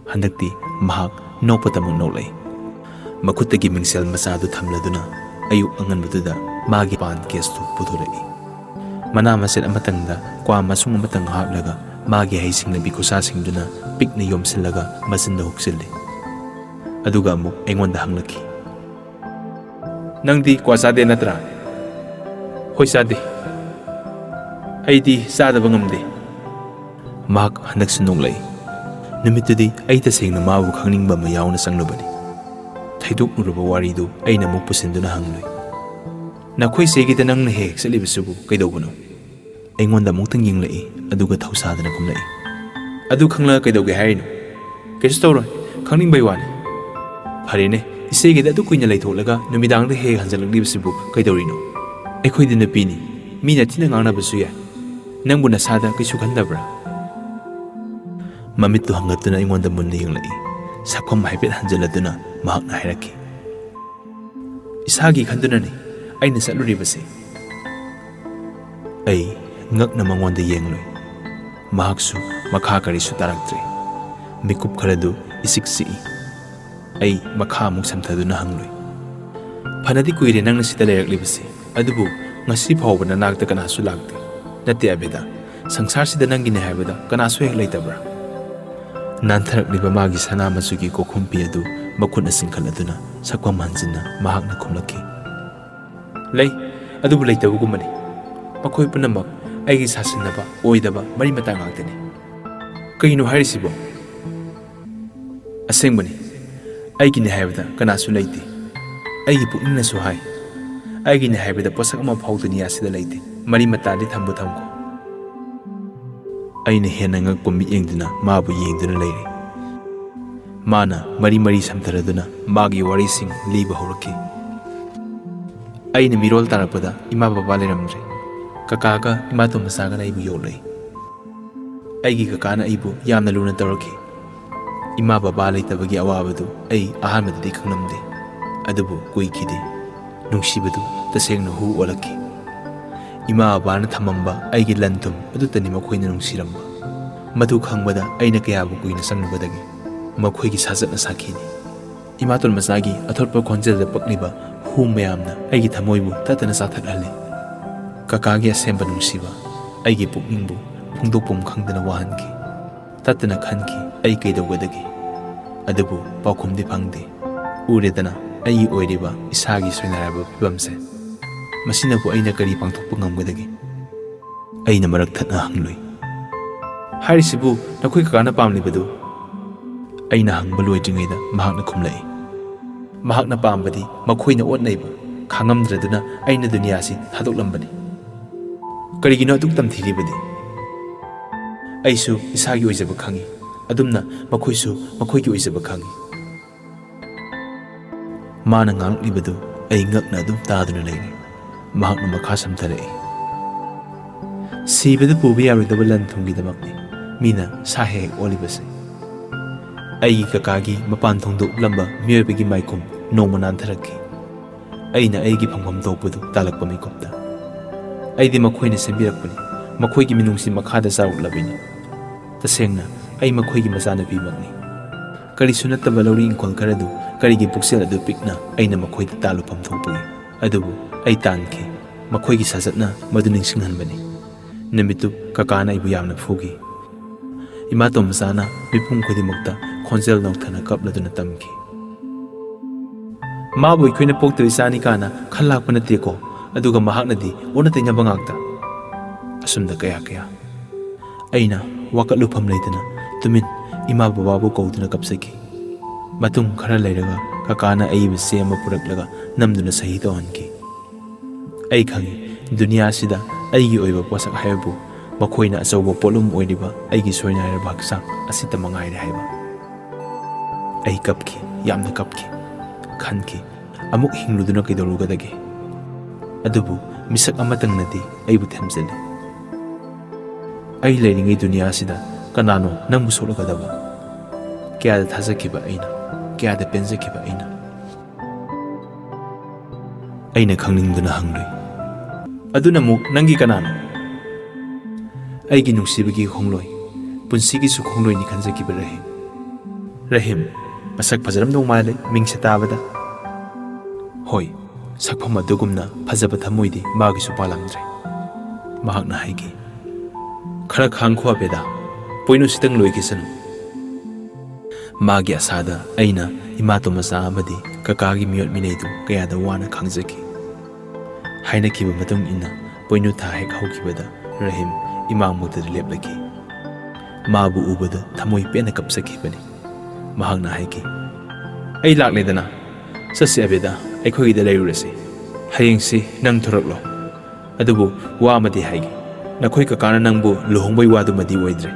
ꯍꯟꯗꯛꯇꯤ ꯃꯍꯥꯛ ꯅꯣꯛꯄꯇꯃꯛ ꯅꯣꯛꯂꯛꯏ꯫ ꯃꯈꯨꯠꯇꯒꯤ ꯃꯤꯡꯁꯦꯜ ꯃꯆꯥꯗꯨ ꯊꯝꯂꯗꯨꯅ ꯑꯌꯨꯛ ꯑꯉꯟꯕꯗꯨꯗ ꯃꯥꯒꯤ ꯄꯥꯟ ꯀꯦꯁꯇꯨ ꯄꯨꯊꯣꯔꯛꯏ꯫ ꯃꯅꯥ ꯃꯁꯤꯟ ꯑꯃꯇꯪꯗ ꯀ꯭ꯋꯥ ꯃꯁꯨꯡ ꯑꯃꯇꯪ ꯍꯥꯞꯂꯒ ꯃꯥꯒꯤ ꯍꯩꯁꯤꯡꯅꯕꯤ ꯈꯨꯠꯁꯥꯁꯤꯡꯗꯨꯅ ꯄꯤꯛꯅ ꯌꯣꯝꯁꯤꯜꯂꯒ ꯃꯆꯤꯟꯗ ꯍꯨꯛꯆꯤꯜꯂꯤ꯫ ꯑꯗꯨꯒ ꯑꯃꯨꯛ ꯑꯩꯉꯣꯟꯗ ꯍꯪꯂꯛꯈꯤ, "ꯅꯪꯗꯤ ꯀ꯭ꯋꯥ ꯆꯥꯗꯦ ꯅꯠꯇ꯭ꯔꯥ?" "ꯍꯣꯏ, ꯆꯥꯗꯦ꯫ ꯑꯩꯗꯤ ꯆꯥꯗꯕ ꯉꯝꯗꯦ꯫" ꯃꯍꯥꯛ ꯍꯟꯗꯛꯁꯨ ꯅꯣꯛꯂꯛꯏ꯫ ꯅꯨꯃꯤꯠꯇꯨꯗꯤ ꯑꯩ ꯇꯁꯦꯡꯅ ꯃꯥꯕꯨ ꯈꯪꯅꯤꯡꯕ ꯑꯃ ꯌꯥꯎꯅ ꯆꯪꯂꯨꯕꯅꯤ꯫ ꯊꯩꯗꯣꯛꯂꯨꯔꯕ ꯋꯥꯔꯤꯗꯨ ꯑꯩꯅ ꯑꯃꯨꯛ ꯄꯨꯁꯤꯟꯗꯨꯅ ꯍꯪꯂꯨꯏ, "ꯅꯈꯣꯏ ꯆꯦꯒꯤꯗ ꯅꯪꯅ ꯍꯦꯛ ꯍꯦꯛ ꯆꯠꯂꯤꯕꯁꯤꯕꯨ ꯀꯩꯗꯧꯕꯅꯣ?" ꯑꯩꯉꯣꯟꯗ ꯑꯃꯨꯛꯇꯪ ꯌꯦꯡꯂꯛꯏ, ꯑꯗꯨꯒ ꯊꯧꯁꯥꯗꯅ ꯈꯨꯝꯂꯛꯏ꯫ "ꯑꯗꯨ ꯈꯪꯂꯒ ꯀꯩꯗꯧꯒꯦ ꯍꯥꯏꯔꯤꯅꯣ?" "ꯀꯩꯁꯨ ꯇꯧꯔꯣꯏ, ꯈꯪꯅꯤꯡꯕꯩ ꯋꯥꯅꯤ꯫" "ꯐꯔꯦꯅꯦ, ꯏꯆꯦꯒꯤꯗ ꯑꯗꯨ ꯀꯨꯏꯅ ꯂꯩꯊꯣꯛꯂꯒ ꯅꯨꯃꯤꯗꯥꯡꯗ ꯍꯦꯛ ꯍꯦꯛ ꯍꯟꯖꯤꯜꯂꯛꯂꯤꯕꯁꯤꯕꯨ ꯀꯩꯗꯧꯔꯤꯅꯣ? ꯑꯩꯈꯣꯏꯗꯤ ꯅꯨꯄꯤꯅꯤ, ꯃꯤꯅ ꯊꯤꯅ ꯉꯥꯡꯅꯕꯁꯨ ꯌꯥꯏ꯫ ꯅꯪꯕꯨ ꯅꯁꯥꯗ ꯀꯩꯁꯨ ꯈꯟꯗꯕ꯭ꯔꯥ?" ꯃꯃꯤꯠꯇꯨ ꯍꯪꯒꯠꯇꯨꯅ ꯑꯩꯉꯣꯟꯗ ꯃꯨꯟꯅ ꯌꯦꯡꯂꯛꯏ꯫ ꯁꯛꯐꯝ ꯍꯥꯏꯐꯦꯠ ꯍꯟꯖꯤꯜꯂꯗꯨꯅ ꯃꯍꯥꯛꯅ ꯍꯥꯏꯔꯛꯈꯤ, "ꯏꯁꯥꯒꯤ ꯈꯟꯗꯨꯅꯅꯤ ꯑꯩꯅ ꯆꯠꯂꯨꯔꯤꯕꯁꯦ꯫" ꯑꯩ ꯉꯛꯅ ꯃꯉꯣꯟꯗ ꯌꯦꯡꯂꯨꯏ꯫ ꯃꯍꯥꯛꯁꯨ ꯃꯈꯥ ꯀꯔꯤꯁꯨ ꯇꯥꯔꯛꯇ꯭ꯔꯦ꯫ ꯃꯤꯀꯨꯞ ꯈꯔꯗꯨ ꯏꯆꯤꯛ ꯆꯤꯛꯏ꯫ ꯑꯩ ꯃꯈꯥ ꯑꯃꯨꯛ ꯁꯝꯊꯗꯨꯅ ꯍꯪꯂꯨꯏ, "ꯐꯅꯗꯤ ꯀꯨꯏꯔꯦ ꯅꯪꯅ ꯁꯤꯗ ꯂꯩꯔꯛꯂꯤꯕꯁꯦ, ꯑꯗꯨꯕꯨ ꯉꯁꯤ ꯐꯥꯎꯕ ꯅꯅꯥꯛꯇ ꯀꯅꯥꯁꯨ ꯂꯥꯛꯇꯦ꯫ ꯅꯠꯇꯦ ꯑꯕꯦꯗꯥ, ꯁꯪꯁꯥꯔꯁꯤꯗ ꯅꯪꯒꯤꯅꯦ ꯍꯥꯏꯕꯗ ꯀꯅꯥꯁꯨ ꯍꯦꯛ ꯂꯩꯇꯕ꯭ꯔꯥ?" ꯅꯥꯟꯊꯔꯛꯂꯤꯕ ꯃꯥꯒꯤ ꯁꯅꯥ ꯃꯆꯨꯒꯤ ꯀꯣꯛꯈꯨꯝꯄꯤ ꯑꯗꯨ ꯃꯈꯨꯠꯅ ꯆꯤꯡꯈꯠꯂꯗꯨꯅ ꯁꯛꯐꯝ ꯍꯟꯖꯤꯟꯅ ꯃꯍꯥꯛꯅ ꯈꯨꯝꯂꯛꯈꯤ, "ꯂꯩ, ꯑꯗꯨꯕꯨ ꯂꯩꯇꯕꯒꯨꯝꯕꯅꯤ꯫ ꯃꯈꯣꯏ ꯄꯨꯝꯅꯃꯛ ꯑꯩꯒꯤ ꯁꯥꯁꯤꯟꯅꯕ ꯑꯣꯏꯗꯕ ꯃꯔꯤ ꯃꯇꯥ ꯉꯥꯛꯇꯅꯤ꯫" "ꯀꯩꯅꯣ ꯍꯥꯏꯔꯤꯁꯤꯕꯣ?" "ꯑꯁꯦꯡꯕꯅꯤ, ꯑꯩꯒꯤꯅꯦ ꯍꯥꯏꯕꯗ ꯀꯅꯥꯁꯨ ꯂꯩꯇꯦ꯫ ꯑꯩꯒꯤ ꯄꯨꯛꯅꯤꯡꯅꯁꯨ ꯍꯥꯏ, ꯑꯩꯒꯤꯅꯦ ꯍꯥꯏꯕꯗ ꯄꯣꯠꯁꯛ ꯑꯃ ꯐꯥꯎ ꯗꯨꯅꯤꯌꯥꯁꯤꯗ ꯂꯩꯇꯦ꯫ ꯃꯔꯤ ꯃꯇꯥꯗꯤ ꯊꯝꯕꯨ ꯊꯝꯈꯣ꯫" ꯑꯩꯅ ꯍꯦꯟꯅ ꯉꯛꯄ ꯃꯤꯠꯌꯦꯡꯗꯨꯅ ꯃꯥꯕꯨ ꯌꯦꯡꯗꯨꯅ ꯂꯩꯔꯦ꯫ ꯃꯥꯅ ꯃꯔꯤ ꯃꯔꯤ ꯁꯝꯊꯔꯗꯨꯅ ꯃꯥꯒꯤ ꯋꯥꯔꯤꯁꯤꯡ ꯂꯤꯕ ꯍꯧꯔꯛꯈꯤ꯫ "ꯑꯩꯅ ꯃꯤꯔꯣꯜ ꯇꯥꯔꯛꯄꯗ ꯏꯃꯥ ꯕꯕꯥ ꯂꯩꯔꯝꯗ꯭ꯔꯦ꯫ ꯀꯀꯥꯒ ꯏꯃꯥꯇꯣꯟ ꯃꯆꯥꯒꯅ ꯑꯩꯕꯨ ꯌꯣꯛꯂꯛꯏ꯫ ꯑꯩꯒꯤ ꯀꯀꯥꯅ ꯑꯩꯕꯨ ꯌꯥꯝꯅ ꯂꯨꯅ ꯇꯧꯔꯛꯈꯤ꯫ ꯏꯃꯥ ꯕꯕꯥ ꯂꯩꯇꯕꯒꯤ ꯑꯋꯥꯕꯗꯨ ꯑꯩ ꯑꯍꯥꯟꯕꯗꯗꯤ ꯈꯪꯂꯝꯗꯦ, ꯑꯗꯨꯕꯨ ꯀꯨꯏꯈꯤꯗꯦ꯫ ꯅꯨꯡꯁꯤꯕꯗꯨ ꯇꯁꯦꯡꯅ ꯍꯨ ꯑꯣꯜꯂꯛꯈꯤ꯫ ꯏꯃꯥ ꯕꯕꯥꯅ ꯊꯝꯃꯝꯕ ꯑꯩꯒꯤ ꯂꯟ ꯊꯨꯝ ꯑꯗꯨꯇꯅꯤ ꯃꯈꯣꯏꯅ ꯅꯨꯡꯁꯤꯔꯝꯕ꯫ ꯃꯗꯨ ꯈꯪꯕꯗ ꯑꯩꯅ ꯀꯌꯥꯕꯨ ꯀꯨꯏꯅ ꯆꯪꯂꯨꯒꯗꯒꯦ? ꯃꯈꯣꯏꯒꯤ ꯁꯥꯖꯠꯅ ꯁꯥꯈꯤꯅꯤ꯫" ꯏꯃꯥꯇꯣꯟ ꯃꯆꯥꯒꯤ ꯑꯊꯣꯠꯄ ꯈꯣꯟꯖꯦꯜꯗ ꯄꯛꯂꯤꯕ ꯍꯨ ꯃꯌꯥꯝꯅ ꯑꯩꯒꯤ ꯊꯃꯣꯏꯕꯨ ꯇꯠꯇꯅ ꯆꯥꯊꯠꯍꯜꯂꯤ꯫ ꯀꯀꯥꯒꯤ ꯑꯁꯦꯝꯕ ꯅꯨꯡꯁꯤꯕ ꯑꯩꯒꯤ ꯄꯨꯛꯅꯤꯡꯕꯨ ꯐꯣꯡꯗꯣꯛꯐꯝ ꯈꯪꯗꯅ ꯋꯥꯍꯟꯈꯤ꯫ ꯇꯠꯇꯅ ꯈꯟꯈꯤ, ꯑꯩ ꯀꯩꯗꯧꯒꯗꯒꯦ? ꯑꯗꯨꯕꯨ ꯄꯥꯎꯈꯨꯝꯗꯤ ꯐꯪꯗꯦ꯫ ꯎꯔꯦꯗꯅ, ꯑꯩꯒꯤ ꯑꯣꯏꯔꯤꯕ ꯏꯁꯥꯒꯤ ꯁꯣꯏꯅꯥꯏꯔꯕ ꯐꯤꯕꯝꯁꯦ꯫ ꯃꯁꯤꯅꯕꯨ ꯑꯩꯅ ꯀꯔꯤ ꯄꯥꯡꯊꯣꯛꯄ ꯉꯝꯒꯗꯒꯦ? ꯑꯩꯅ ꯃꯔꯛ ꯊꯠꯅ ꯍꯪꯂꯨꯏ, "ꯍꯥꯏꯔꯤꯁꯤꯕꯨ ꯅꯈꯣꯏ ꯀꯀꯥꯅ ꯄꯥꯝꯂꯤꯕꯗꯨ?" ꯑꯩꯅ ꯍꯪꯕ ꯂꯣꯏꯗ꯭ꯔꯤꯉꯩꯗ ꯃꯍꯥꯛꯅ ꯈꯨꯝꯂꯛꯏ, "ꯃꯍꯥꯛꯅ ꯄꯥꯝꯕꯗꯤ ꯃꯈꯣꯏꯅ ꯑꯣꯠ ꯅꯩꯕ ꯈꯥꯡꯉꯝꯗ꯭ꯔꯗꯨꯅ ꯑꯩꯅ ꯗꯨꯅꯤꯌꯥꯁꯤ ꯊꯥꯗꯣꯛꯂꯝꯕꯅꯤ꯫" ꯀꯔꯤꯒꯤꯅꯣ ꯑꯗꯨꯛ ꯇꯝꯊꯤꯔꯤꯕꯗꯤ? ꯑꯩꯁꯨ ꯏꯁꯥꯒꯤ ꯑꯣꯏꯖꯕ ꯈꯪꯏ, ꯑꯗꯨꯝꯅ ꯃꯈꯣꯏꯁꯨ ꯃꯈꯣꯏꯒꯤ ꯑꯣꯏꯖꯕ ꯈꯪꯏ꯫ ꯃꯥꯅ ꯉꯥꯡꯂꯛꯂꯤꯕꯗꯨ ꯑꯩ ꯉꯛꯅ ꯑꯗꯨꯝ ꯇꯥꯗꯨꯅ ꯂꯩꯔꯤ꯫ ꯃꯍꯥꯛꯅ ꯃꯈꯥ ꯁꯝꯊꯔꯛꯏ, "ꯁꯤꯕꯗ ꯄꯨꯕ ꯌꯥꯔꯣꯏꯗꯕ ꯂꯟ ꯊꯨꯝꯒꯤꯗꯃꯛꯅꯤ ꯃꯤꯅ ꯁꯥ ꯍꯦꯛ ꯍꯦꯛ ꯑꯣꯜꯂꯤꯕꯁꯦ꯫ ꯑꯩꯒꯤ ꯀꯀꯥꯒꯤ ꯃꯄꯥꯟ ꯊꯣꯡꯗ ꯎꯞꯂꯝꯕ ꯃꯤꯑꯣꯏꯕꯒꯤ ꯃꯥꯏꯈꯨꯝ ꯅꯣꯡꯃ ꯅꯥꯟꯊꯔꯛꯈꯤ꯫ ꯑꯩꯅ ꯑꯩꯒꯤ ꯐꯪꯐꯝ ꯊꯣꯛꯄꯗꯨ ꯇꯥꯜꯂꯛꯄ ꯃꯤꯀꯨꯞꯇ꯫ ꯑꯩꯗꯤ ꯃꯈꯣꯏꯅ ꯁꯦꯝꯕꯤꯔꯛꯄꯅꯤ, ꯃꯈꯣꯏꯒꯤ ꯃꯤꯅꯨꯡꯁꯤ ꯃꯈꯥꯗ ꯆꯥꯎꯔꯛꯂꯕꯅꯤ꯫ ꯇꯁꯦꯡꯅ, ꯑꯩ ꯃꯈꯣꯏꯒꯤ ꯃꯆꯥꯅꯨꯄꯤꯃꯛꯅꯤ꯫ ꯀꯔꯤꯁꯨ ꯅꯠꯇꯕ ꯂꯧꯔꯤ ꯏꯪꯈꯣꯜ ꯈꯔꯗꯨ ꯀꯔꯤꯒꯤ ꯄꯨꯛꯆꯦꯜ ꯑꯗꯨ ꯄꯤꯛꯅ ꯑꯩꯅ ꯃꯈꯣꯏꯗ ꯇꯥꯜꯂꯨꯐꯝ ꯊꯣꯛꯄꯒꯦ? ꯑꯗꯨꯕꯨ ꯑꯩ ꯇꯥꯟꯈꯤ꯫ ꯃꯈꯣꯏꯒꯤ ꯁꯥꯖꯠꯅ ꯃꯗꯨ ꯅꯤꯡꯁꯤꯡꯍꯟꯕꯅꯤ꯫ ꯅꯨꯃꯤꯠꯇꯨ ꯀꯀꯥꯅ ꯑꯩꯕꯨ ꯌꯥꯝꯅ ꯐꯨꯈꯤ꯫ ꯏꯃꯥꯇꯣꯟ ꯃꯆꯥꯅ ꯃꯤꯄꯨꯝ ꯈꯨꯗꯤꯡꯃꯛꯇ ꯈꯣꯟꯖꯦꯜ ꯅꯧꯊꯅ ꯀꯞꯂꯗꯨꯅ ꯇꯝꯈꯤ꯫ ꯃꯥꯕꯨ ꯑꯩꯈꯣꯏꯅ ꯄꯣꯛꯇ ꯏꯆꯥꯅꯤ ꯀꯥꯏꯅ ꯈꯜꯂꯥꯛꯄ ꯅꯠꯇꯦꯀꯣ, ꯑꯗꯨꯒ ꯃꯍꯥꯛꯅꯗꯤ ꯑꯣꯟꯅ ꯇꯩꯅꯕ ꯉꯥꯛꯇ꯫ ꯑꯁꯨꯝꯗ ꯀꯌꯥ ꯀꯌꯥ꯫ ꯑꯩꯅ ꯋꯥꯀꯠꯂꯨꯐꯝ ꯂꯩꯇꯅ ꯇꯨꯃꯤꯟ ꯏꯃꯥ ꯕꯕꯥꯕꯨ ꯀꯧꯗꯨꯅ ꯀꯞꯆꯈꯤ꯫ ꯃꯇꯨꯡ ꯈꯔ ꯂꯩꯔꯒ ꯀꯀꯥꯅ ꯑꯏꯕ ꯆꯦ ꯑꯃ ꯄꯨꯔꯛꯂꯒ ꯅꯝꯗꯨꯅ ꯁꯍꯤ ꯇꯧꯍꯟꯈꯤ꯫ ꯑꯩ ꯈꯪꯏ, ꯗꯨꯅꯤꯌꯥꯁꯤꯗ ꯑꯩꯒꯤ ꯑꯣꯏꯕ ꯄꯣꯠꯁꯛ ꯍꯥꯏꯕꯕꯨ ꯃꯈꯣꯏꯅ ꯑꯆꯧꯕ ꯄꯣꯠꯂꯨꯝ ꯑꯣꯏꯔꯤꯕ ꯑꯩꯒꯤ ꯁꯣꯏꯅꯥꯏꯔꯕ ꯍꯛꯆꯥꯡ ꯑꯁꯤꯇ ꯃꯉꯥꯏꯔꯦ ꯍꯥꯏꯕ꯫ ꯑꯩ ꯀꯞꯈꯤ, ꯌꯥꯝꯅ ꯀꯞꯈꯤ꯫ ꯈꯟꯈꯤ, ꯑꯃꯨꯛ ꯍꯤꯡꯂꯨꯗꯨꯅ ꯀꯩꯗꯧꯔꯨꯒꯗꯒꯦ? ꯑꯗꯨꯕꯨ ꯃꯤꯁꯛ ꯑꯃꯇꯪꯅꯗꯤ ꯑꯩꯕꯨ ꯊꯦꯝꯖꯤꯜꯂꯤ꯫ ꯑꯩ ꯂꯩꯔꯤꯉꯩ ꯗꯨꯅꯤꯌꯥꯁꯤꯗ ꯀꯅꯥꯅꯣ ꯅꯪꯕꯨ ꯁꯣꯛꯂꯒꯗꯕ? ꯀꯌꯥꯗ ꯊꯥꯖꯈꯤꯕ ꯑꯩꯅ, ꯀꯌꯥꯗ ꯄꯦꯟꯖꯈꯤꯕ ꯑꯩꯅ꯫ ꯑꯩꯅ ꯈꯪꯅꯤꯡꯗꯨꯅ ꯍꯪꯂꯨꯏ, "ꯑꯗꯨꯅ ꯑꯃꯨꯛ ꯅꯪꯒꯤ ꯀꯅꯥꯅꯣ?" ꯑꯩꯒꯤ ꯅꯨꯡꯁꯤꯕꯒꯤ ꯈꯣꯡꯂꯣꯏ, ꯄꯨꯟꯁꯤꯒꯤꯁꯨ ꯈꯣꯡꯂꯣꯏꯅꯤ ꯈꯟꯖꯈꯤꯕ ꯔꯍꯤꯝ꯫ ꯔꯍꯤꯝ, ꯃꯁꯛ ꯐꯖꯔꯝꯗꯧ ꯃꯥꯜꯂꯦ ꯃꯤꯡꯁꯦ ꯇꯥꯕꯗ꯫ ꯍꯣꯏ, ꯁꯛꯐꯝ ꯑꯗꯨꯒꯨꯝꯅ ꯐꯖꯕ ꯊꯃꯣꯏꯗꯤ ꯃꯥꯒꯤꯁꯨ ꯄꯥꯜꯂꯝꯗ꯭ꯔꯦ꯫ ꯃꯍꯥꯛꯅ ꯍꯥꯏꯈꯤ, "ꯈꯔ ꯈꯥꯡꯈꯣ ꯑꯕꯦꯗꯥ, ꯄꯣꯏꯅꯨꯁꯤꯇꯪ ꯂꯣꯏꯈꯤꯁꯅꯨ꯫" ꯃꯥꯒꯤ ꯑꯁꯥꯗ ꯑꯩꯅ ꯏꯃꯥꯇꯣꯟ ꯃꯆꯥ ꯑꯃꯗꯤ ꯀꯀꯥꯒꯤ ꯃꯤꯑꯣꯠ ꯃꯤꯅꯩꯗꯨ ꯀꯌꯥꯗ ꯋꯥꯅ ꯈꯥꯡꯖꯈꯤ꯫ ꯍꯥꯏꯅꯈꯤꯕ ꯃꯇꯨꯡ ꯏꯟꯅ ꯄꯣꯏꯅꯨ ꯊꯥ ꯍꯦꯛ ꯍꯧꯈꯤꯕꯗ ꯔꯍꯤꯝ ꯏꯃꯥꯡꯃꯛꯇꯗ ꯂꯦꯞꯂꯛꯈꯤ꯫ ꯃꯥꯕꯨ ꯎꯕꯗ ꯊꯃꯣꯏ ꯄꯦꯟꯅ ꯀꯞꯆꯈꯤꯕꯅꯤ꯫ ꯃꯍꯥꯛꯅ ꯍꯥꯏꯈꯤ, "ꯑꯩ ꯂꯥꯛꯂꯦꯗꯅ, ꯆꯠꯁꯤ ꯑꯕꯦꯗꯥ, ꯑꯩꯈꯣꯏꯒꯤꯗ ꯂꯩꯔꯨꯔꯁꯤ꯫ ꯍꯌꯦꯡꯁꯤ ꯅꯪ ꯊꯣꯔꯛꯂꯣ꯫ ꯑꯗꯨꯕꯨ ꯋꯥ ꯑꯃꯗꯤ ꯍꯥꯏꯒꯦ, ꯅꯈꯣꯏ ꯀꯀꯥꯅ ꯅꯪꯕꯨ ꯂꯨꯍꯣꯡꯕꯩ ꯋꯥꯗꯨꯃꯗꯤ ꯑꯣꯏꯗ꯭ꯔꯦ꯫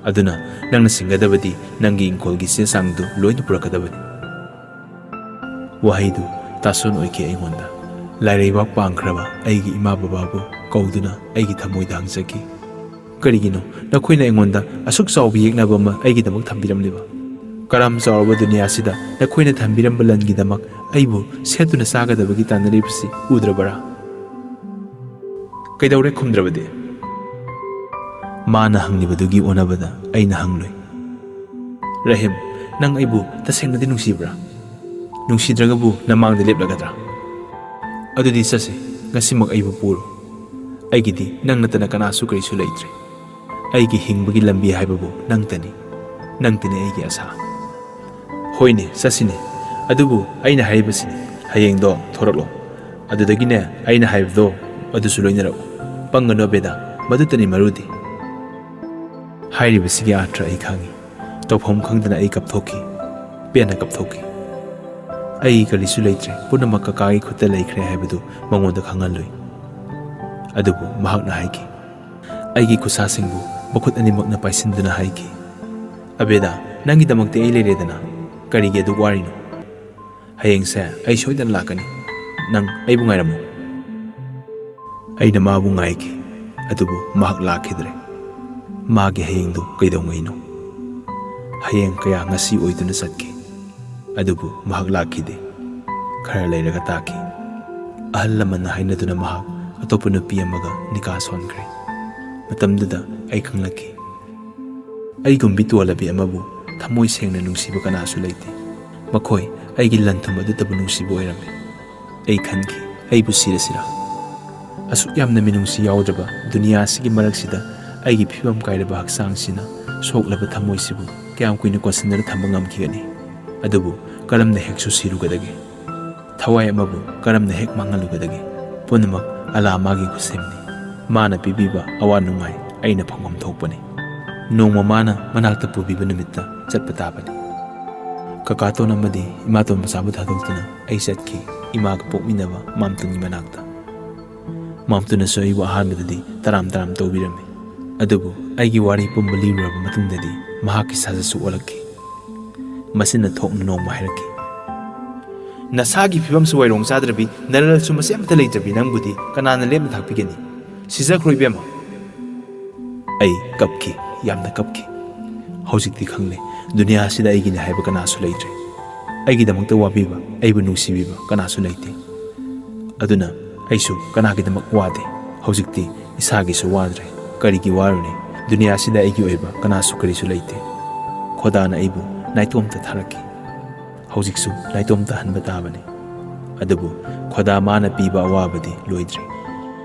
ꯑꯗꯨꯅ ꯅꯪꯅ ꯁꯤꯡꯒꯗꯕꯗꯤ ꯅꯪꯒꯤ ꯏꯪꯈꯣꯜꯒꯤ ꯆꯦ ꯆꯥꯡꯗꯨ ꯂꯣꯏꯅ ꯄꯨꯔꯛꯀꯗꯕꯅꯤ꯫ ꯋꯥꯍꯩꯗꯨ ꯇꯥꯁꯣꯟ ꯑꯣꯏꯈꯤ ꯑꯩꯉꯣꯟꯗ꯫ ꯂꯥꯏꯔꯩꯕꯥꯛ ꯄꯥꯡꯈ꯭ꯔꯕ ꯑꯩꯒꯤ ꯏꯃꯥ ꯕꯕꯥꯕꯨ ꯀꯧꯗꯨꯅ ꯑꯩꯒꯤ ꯊꯃꯣꯏꯗ ꯍꯪꯖꯈꯤ, "ꯀꯔꯤꯒꯤꯅꯣ ꯅꯈꯣꯏꯅ ꯑꯩꯉꯣꯟꯗ ꯑꯁꯨꯛ ꯆꯥꯎꯕ ꯌꯦꯛꯅꯕ ꯑꯃ ꯑꯩꯒꯤꯗꯃꯛ ꯊꯝꯕꯤꯔꯝꯂꯤꯕ? ꯀꯔꯝ ꯆꯥꯎꯔꯕ ꯗꯨꯅꯤꯌꯥꯁꯤꯗ ꯅꯈꯣꯏꯅ ꯊꯝꯕꯤꯔꯝꯕ ꯂꯟꯒꯤꯗꯃꯛ ꯑꯩꯕꯨ ꯁꯦꯠꯇꯨꯅ ꯆꯥꯒꯗꯕꯒꯤ ꯇꯥꯟꯅꯔꯤꯕꯁꯤ ꯎꯗ꯭ꯔꯕꯔꯥ?" ꯀꯩꯗꯧꯔꯦ ꯈꯨꯝꯗ꯭ꯔꯕꯗꯤ? ꯃꯥꯅ ꯍꯪꯂꯤꯕꯗꯨꯒꯤ ꯑꯣꯟꯅꯕꯗ ꯑꯩꯅ ꯍꯪꯂꯨꯏ, "ꯔꯍꯤꯝ, ꯅꯪ ꯑꯩꯕꯨ ꯇꯁꯦꯡꯅꯗꯤ ꯅꯨꯡꯁꯤꯕ꯭ꯔꯥ? ꯅꯨꯡꯁꯤꯗ꯭ꯔꯒꯕꯨ ꯅꯃꯥꯡꯗ ꯂꯦꯞꯂꯒꯗ꯭ꯔꯥ? ꯑꯗꯨꯗꯤ ꯆꯠꯁꯤ, ꯉꯁꯤꯃꯛ ꯑꯩꯕꯨ ꯄꯨꯔꯣ꯫ ꯑꯩꯒꯤꯗꯤ ꯅꯪ ꯅꯠꯇꯅ ꯀꯅꯥꯁꯨ ꯀꯔꯤꯁꯨ ꯂꯩꯇ꯭ꯔꯦ꯫ ꯑꯩꯒꯤ ꯍꯤꯡꯕꯒꯤ ꯂꯝꯕꯤ ꯍꯥꯏꯕꯕꯨ ꯅꯪꯇꯅꯤ꯫ ꯅꯪꯇꯅꯤ ꯑꯩꯒꯤ ꯑꯁꯥ꯫" "ꯍꯣꯏꯅꯦ, ꯆꯠꯁꯤꯅꯦ꯫ ꯑꯗꯨꯕꯨ ꯑꯩꯅ ꯍꯥꯏꯔꯤꯕꯁꯤꯅꯤ, ꯍꯌꯦꯡꯗꯣ ꯊꯣꯔꯛꯂꯣ꯫ ꯑꯗꯨꯗꯒꯤꯅꯦ, ꯑꯩꯅ ꯍꯥꯏꯕꯗꯣ ꯑꯗꯨꯁꯨ ꯂꯣꯏꯅꯔꯛꯎ꯫ ꯄꯪꯒꯅꯨ ꯑꯕꯦꯗꯥ, ꯃꯗꯨꯇꯅꯤ ꯃꯔꯨꯗꯤ꯫" ꯍꯥꯏꯔꯤꯕꯁꯤꯒꯤ ꯑꯥꯔꯊ ꯑꯩ ꯈꯪꯏ꯫ ꯇꯧꯐꯝ ꯈꯪꯗꯅ ꯑꯩ ꯀꯞꯊꯣꯛꯈꯤ꯫ ꯄꯦꯟꯅ ꯀꯞꯊꯣꯛꯈꯤ꯫ ꯑꯩ ꯀꯔꯤꯁꯨ ꯂꯩꯇ꯭ꯔꯦ, ꯄꯨꯝꯅꯃꯛ ꯀꯀꯥꯒꯤ ꯈꯨꯠꯇ ꯂꯩꯈ꯭ꯔꯦ ꯍꯥꯏꯕꯗꯨ ꯃꯉꯣꯟꯗ ꯈꯪꯍꯜꯂꯨꯏ꯫ ꯑꯗꯨꯕꯨ ꯃꯍꯥꯛꯅ ꯍꯥꯏꯈꯤ, ꯑꯩꯒꯤ ꯈꯨꯠꯁꯥꯁꯤꯡꯕꯨ ꯃꯈꯨꯠ ꯑꯅꯤꯃꯛꯅ ꯄꯥꯏꯁꯤꯟꯗꯨꯅ ꯍꯥꯏꯈꯤ, "ꯑꯕꯦꯗꯥ, ꯅꯪꯒꯤꯗꯃꯛꯇꯤ ꯑꯩ ꯂꯩꯔꯦꯗꯅ, ꯀꯔꯤꯒꯤ ꯑꯗꯨꯛ ꯋꯥꯔꯤꯅꯣ? ꯍꯌꯦꯡꯁꯦ ꯑꯩ ꯁꯣꯏꯗꯅ ꯂꯥꯛꯀꯅꯤ꯫ ꯅꯪ ꯑꯩꯕꯨ ꯉꯥꯏꯔꯝꯃꯨ꯫" ꯑꯩꯅ ꯃꯥꯕꯨ ꯉꯥꯏꯈꯤ, ꯑꯗꯨꯕꯨ ꯃꯍꯥꯛ ꯂꯥꯛꯈꯤꯗ꯭ꯔꯦ꯫ ꯃꯥꯒꯤ ꯍꯌꯦꯡꯗꯨ ꯀꯩꯗꯧꯉꯩꯅꯣ? ꯍꯌꯦꯡ ꯀꯌꯥ ꯉꯁꯤ ꯑꯣꯏꯗꯨꯅ ꯆꯠꯈꯤ, ꯑꯗꯨꯕꯨ ꯃꯍꯥꯛ ꯂꯥꯛꯈꯤꯗꯦ꯫ ꯈꯔ ꯂꯩꯔꯒ ꯇꯥꯈꯤ꯫ ꯑꯍꯜ ꯂꯃꯟꯅ ꯍꯥꯏꯅꯗꯨꯅ ꯃꯍꯥꯛ ꯑꯇꯣꯞꯄ ꯅꯨꯄꯤ ꯑꯃꯒ ꯅꯤꯀꯥ ꯁꯣꯟꯈ꯭ꯔꯦ꯫ ꯃꯇꯝꯗꯨꯗ ꯑꯩ ꯈꯪꯂꯛꯈꯤ, ꯑꯩꯒꯨꯝꯕꯤ ꯇꯣꯜꯂꯕꯤ ꯑꯃꯕꯨ ꯊꯃꯣꯏ ꯁꯦꯡꯅ ꯅꯨꯡꯁꯤꯕ ꯀꯅꯥꯁꯨ ꯂꯩꯇꯦ꯫ ꯃꯈꯣꯏ ꯑꯩꯒꯤ ꯂꯟ ꯊꯨꯝ ꯑꯗꯨꯇꯕꯨ ꯅꯨꯡꯁꯤꯕ ꯑꯣꯏꯔꯝꯃꯤ꯫ ꯑꯩ ꯈꯟꯈꯤ, ꯑꯩꯕꯨ ꯁꯤꯔꯁꯤꯔꯥ? ꯑꯁꯨꯛ ꯌꯥꯝꯅ ꯃꯤꯅꯨꯡꯁꯤ ꯌꯥꯎꯗ꯭ꯔꯕ ꯗꯨꯅꯤꯌꯥ ꯑꯁꯤꯒꯤ ꯃꯔꯛꯁꯤꯗ ꯑꯩꯒꯤ ꯐꯤꯕꯝ ꯀꯥꯏꯔꯕ ꯍꯛꯆꯥꯡꯁꯤꯅ ꯁꯣꯛꯂꯕ ꯊꯃꯣꯏꯁꯤꯕꯨ ꯀꯌꯥꯝ ꯀꯨꯏꯅ ꯀꯣꯟꯁꯤꯟꯗꯨꯅ ꯊꯝꯕ ꯉꯝꯈꯤꯒꯅꯤ? ꯑꯗꯨꯕꯨ ꯀꯔꯝꯅ ꯍꯦꯛꯁꯨ ꯁꯤꯔꯨꯒꯗꯒꯦ? ꯊꯋꯥꯏ ꯑꯃꯕꯨ ꯀꯔꯝꯅ ꯍꯦꯛ ꯃꯥꯡꯍꯜꯂꯨꯒꯗꯒꯦ? ꯄꯨꯝꯅꯃꯛ ꯑꯂꯥ ꯃꯥꯒꯤ ꯈꯨꯠꯁꯦꯝꯅꯤ꯫ ꯃꯥꯅ ꯄꯤꯕꯤꯕ ꯑꯋꯥ ꯅꯨꯡꯉꯥꯏ ꯑꯩꯅ ꯐꯪꯐꯝ ꯊꯣꯛꯄꯅꯤ꯫ ꯅꯣꯡꯃ ꯃꯥꯅ ꯃꯅꯥꯛꯇ ꯄꯨꯕꯤꯕ ꯅꯨꯃꯤꯠꯇ ꯆꯠꯄ ꯇꯥꯕꯅꯤ꯫ ꯀꯀꯥꯇꯣꯟ ꯑꯃꯗꯤ ꯏꯃꯥꯇꯣꯟ ꯃꯆꯥꯕꯨ ꯊꯥꯗꯣꯛꯇꯨꯅ ꯑꯩ ꯆꯠꯈꯤ, ꯏꯃꯥꯒ ꯄꯣꯛꯃꯤꯟꯅꯕ ꯃꯥꯝꯇꯣꯟꯒꯤ ꯃꯅꯥꯛꯇ꯫ ꯃꯥꯝꯇꯨꯅꯁꯨ ꯑꯩꯕꯨ ꯑꯍꯥꯟꯕꯗꯗꯤ ꯇꯔꯥꯝ ꯇꯔꯥꯝ ꯇꯧꯕꯤꯔꯝꯃꯤ꯫ ꯑꯗꯨꯕꯨ ꯑꯩꯒꯤ ꯋꯥꯔꯤ ꯄꯨꯝꯕ ꯂꯤꯔꯨꯔꯕ ꯃꯇꯨꯡꯗꯗꯤ ꯃꯍꯥꯛꯀꯤ ꯁꯥꯖꯠꯁꯨ ꯑꯣꯜꯂꯛꯈꯤ꯫ ꯃꯁꯤꯅ ꯊꯣꯛꯅ ꯅꯣꯡꯃ ꯍꯥꯏꯔꯛꯈꯤ, "ꯅꯁꯥꯒꯤ ꯐꯤꯕꯝꯁꯨ ꯋꯥꯏꯔꯣꯡ ꯆꯥꯗ꯭ꯔꯕꯤ, ꯅꯔꯜꯁꯨ ꯃꯁꯤ ꯑꯃꯠꯇ ꯂꯩꯇ꯭ꯔꯕꯤ ꯅꯪꯕꯨꯗꯤ ꯀꯅꯥꯅ ꯂꯦꯝꯅ ꯊꯥꯛꯄꯤꯒꯅꯤ? ꯁꯤꯖꯈ꯭ꯔꯣ ꯏꯕꯦꯝꯃ!" ꯑꯩ ꯀꯞꯈꯤ, ꯌꯥꯝꯅ ꯀꯞꯈꯤ꯫ ꯍꯧꯖꯤꯛꯇꯤ ꯈꯪꯂꯦ, ꯗꯨꯅꯤꯌꯥꯁꯤꯗ ꯑꯩꯒꯤꯅꯤ ꯍꯥꯏꯕ ꯀꯅꯥꯁꯨ ꯂꯩꯇ꯭ꯔꯦ꯫ ꯑꯩꯒꯤꯗꯃꯛꯇ ꯋꯥꯕꯤꯕ, ꯑꯩꯕꯨ ꯅꯨꯡꯁꯤꯕꯤꯕ ꯀꯅꯥꯁꯨ ꯂꯩꯇꯦ꯫ ꯑꯗꯨꯅ ꯑꯩꯁꯨ ꯀꯅꯥꯒꯤꯗꯃꯛ ꯋꯥꯗꯦ꯫ ꯍꯧꯖꯤꯛꯇꯤ ꯏꯁꯥꯒꯤꯁꯨ ꯋꯥꯗ꯭ꯔꯦ꯫ ꯀꯔꯤꯒꯤ ꯋꯥꯔꯨꯅꯤ? ꯗꯨꯅꯤꯌꯥꯁꯤꯗ ꯑꯩꯒꯤ ꯑꯣꯏꯕ ꯀꯅꯥꯁꯨ ꯀꯔꯤꯁꯨ ꯂꯩꯇꯦ꯫ ꯈꯣꯗꯥꯅ ꯑꯩꯕꯨ ꯅꯥꯏꯇꯣꯝꯇ ꯊꯥꯔꯛꯈꯤ꯫ ꯍꯧꯖꯤꯛꯁꯨ ꯅꯥꯏꯇꯣꯝꯇ ꯍꯟꯕ ꯇꯥꯕꯅꯤ꯫ ꯑꯗꯨꯕꯨ ꯈꯣꯗꯥ ꯃꯥꯅ ꯄꯤꯕ ꯑꯋꯥꯕꯗꯤ ꯂꯣꯏꯗ꯭ꯔꯤ꯫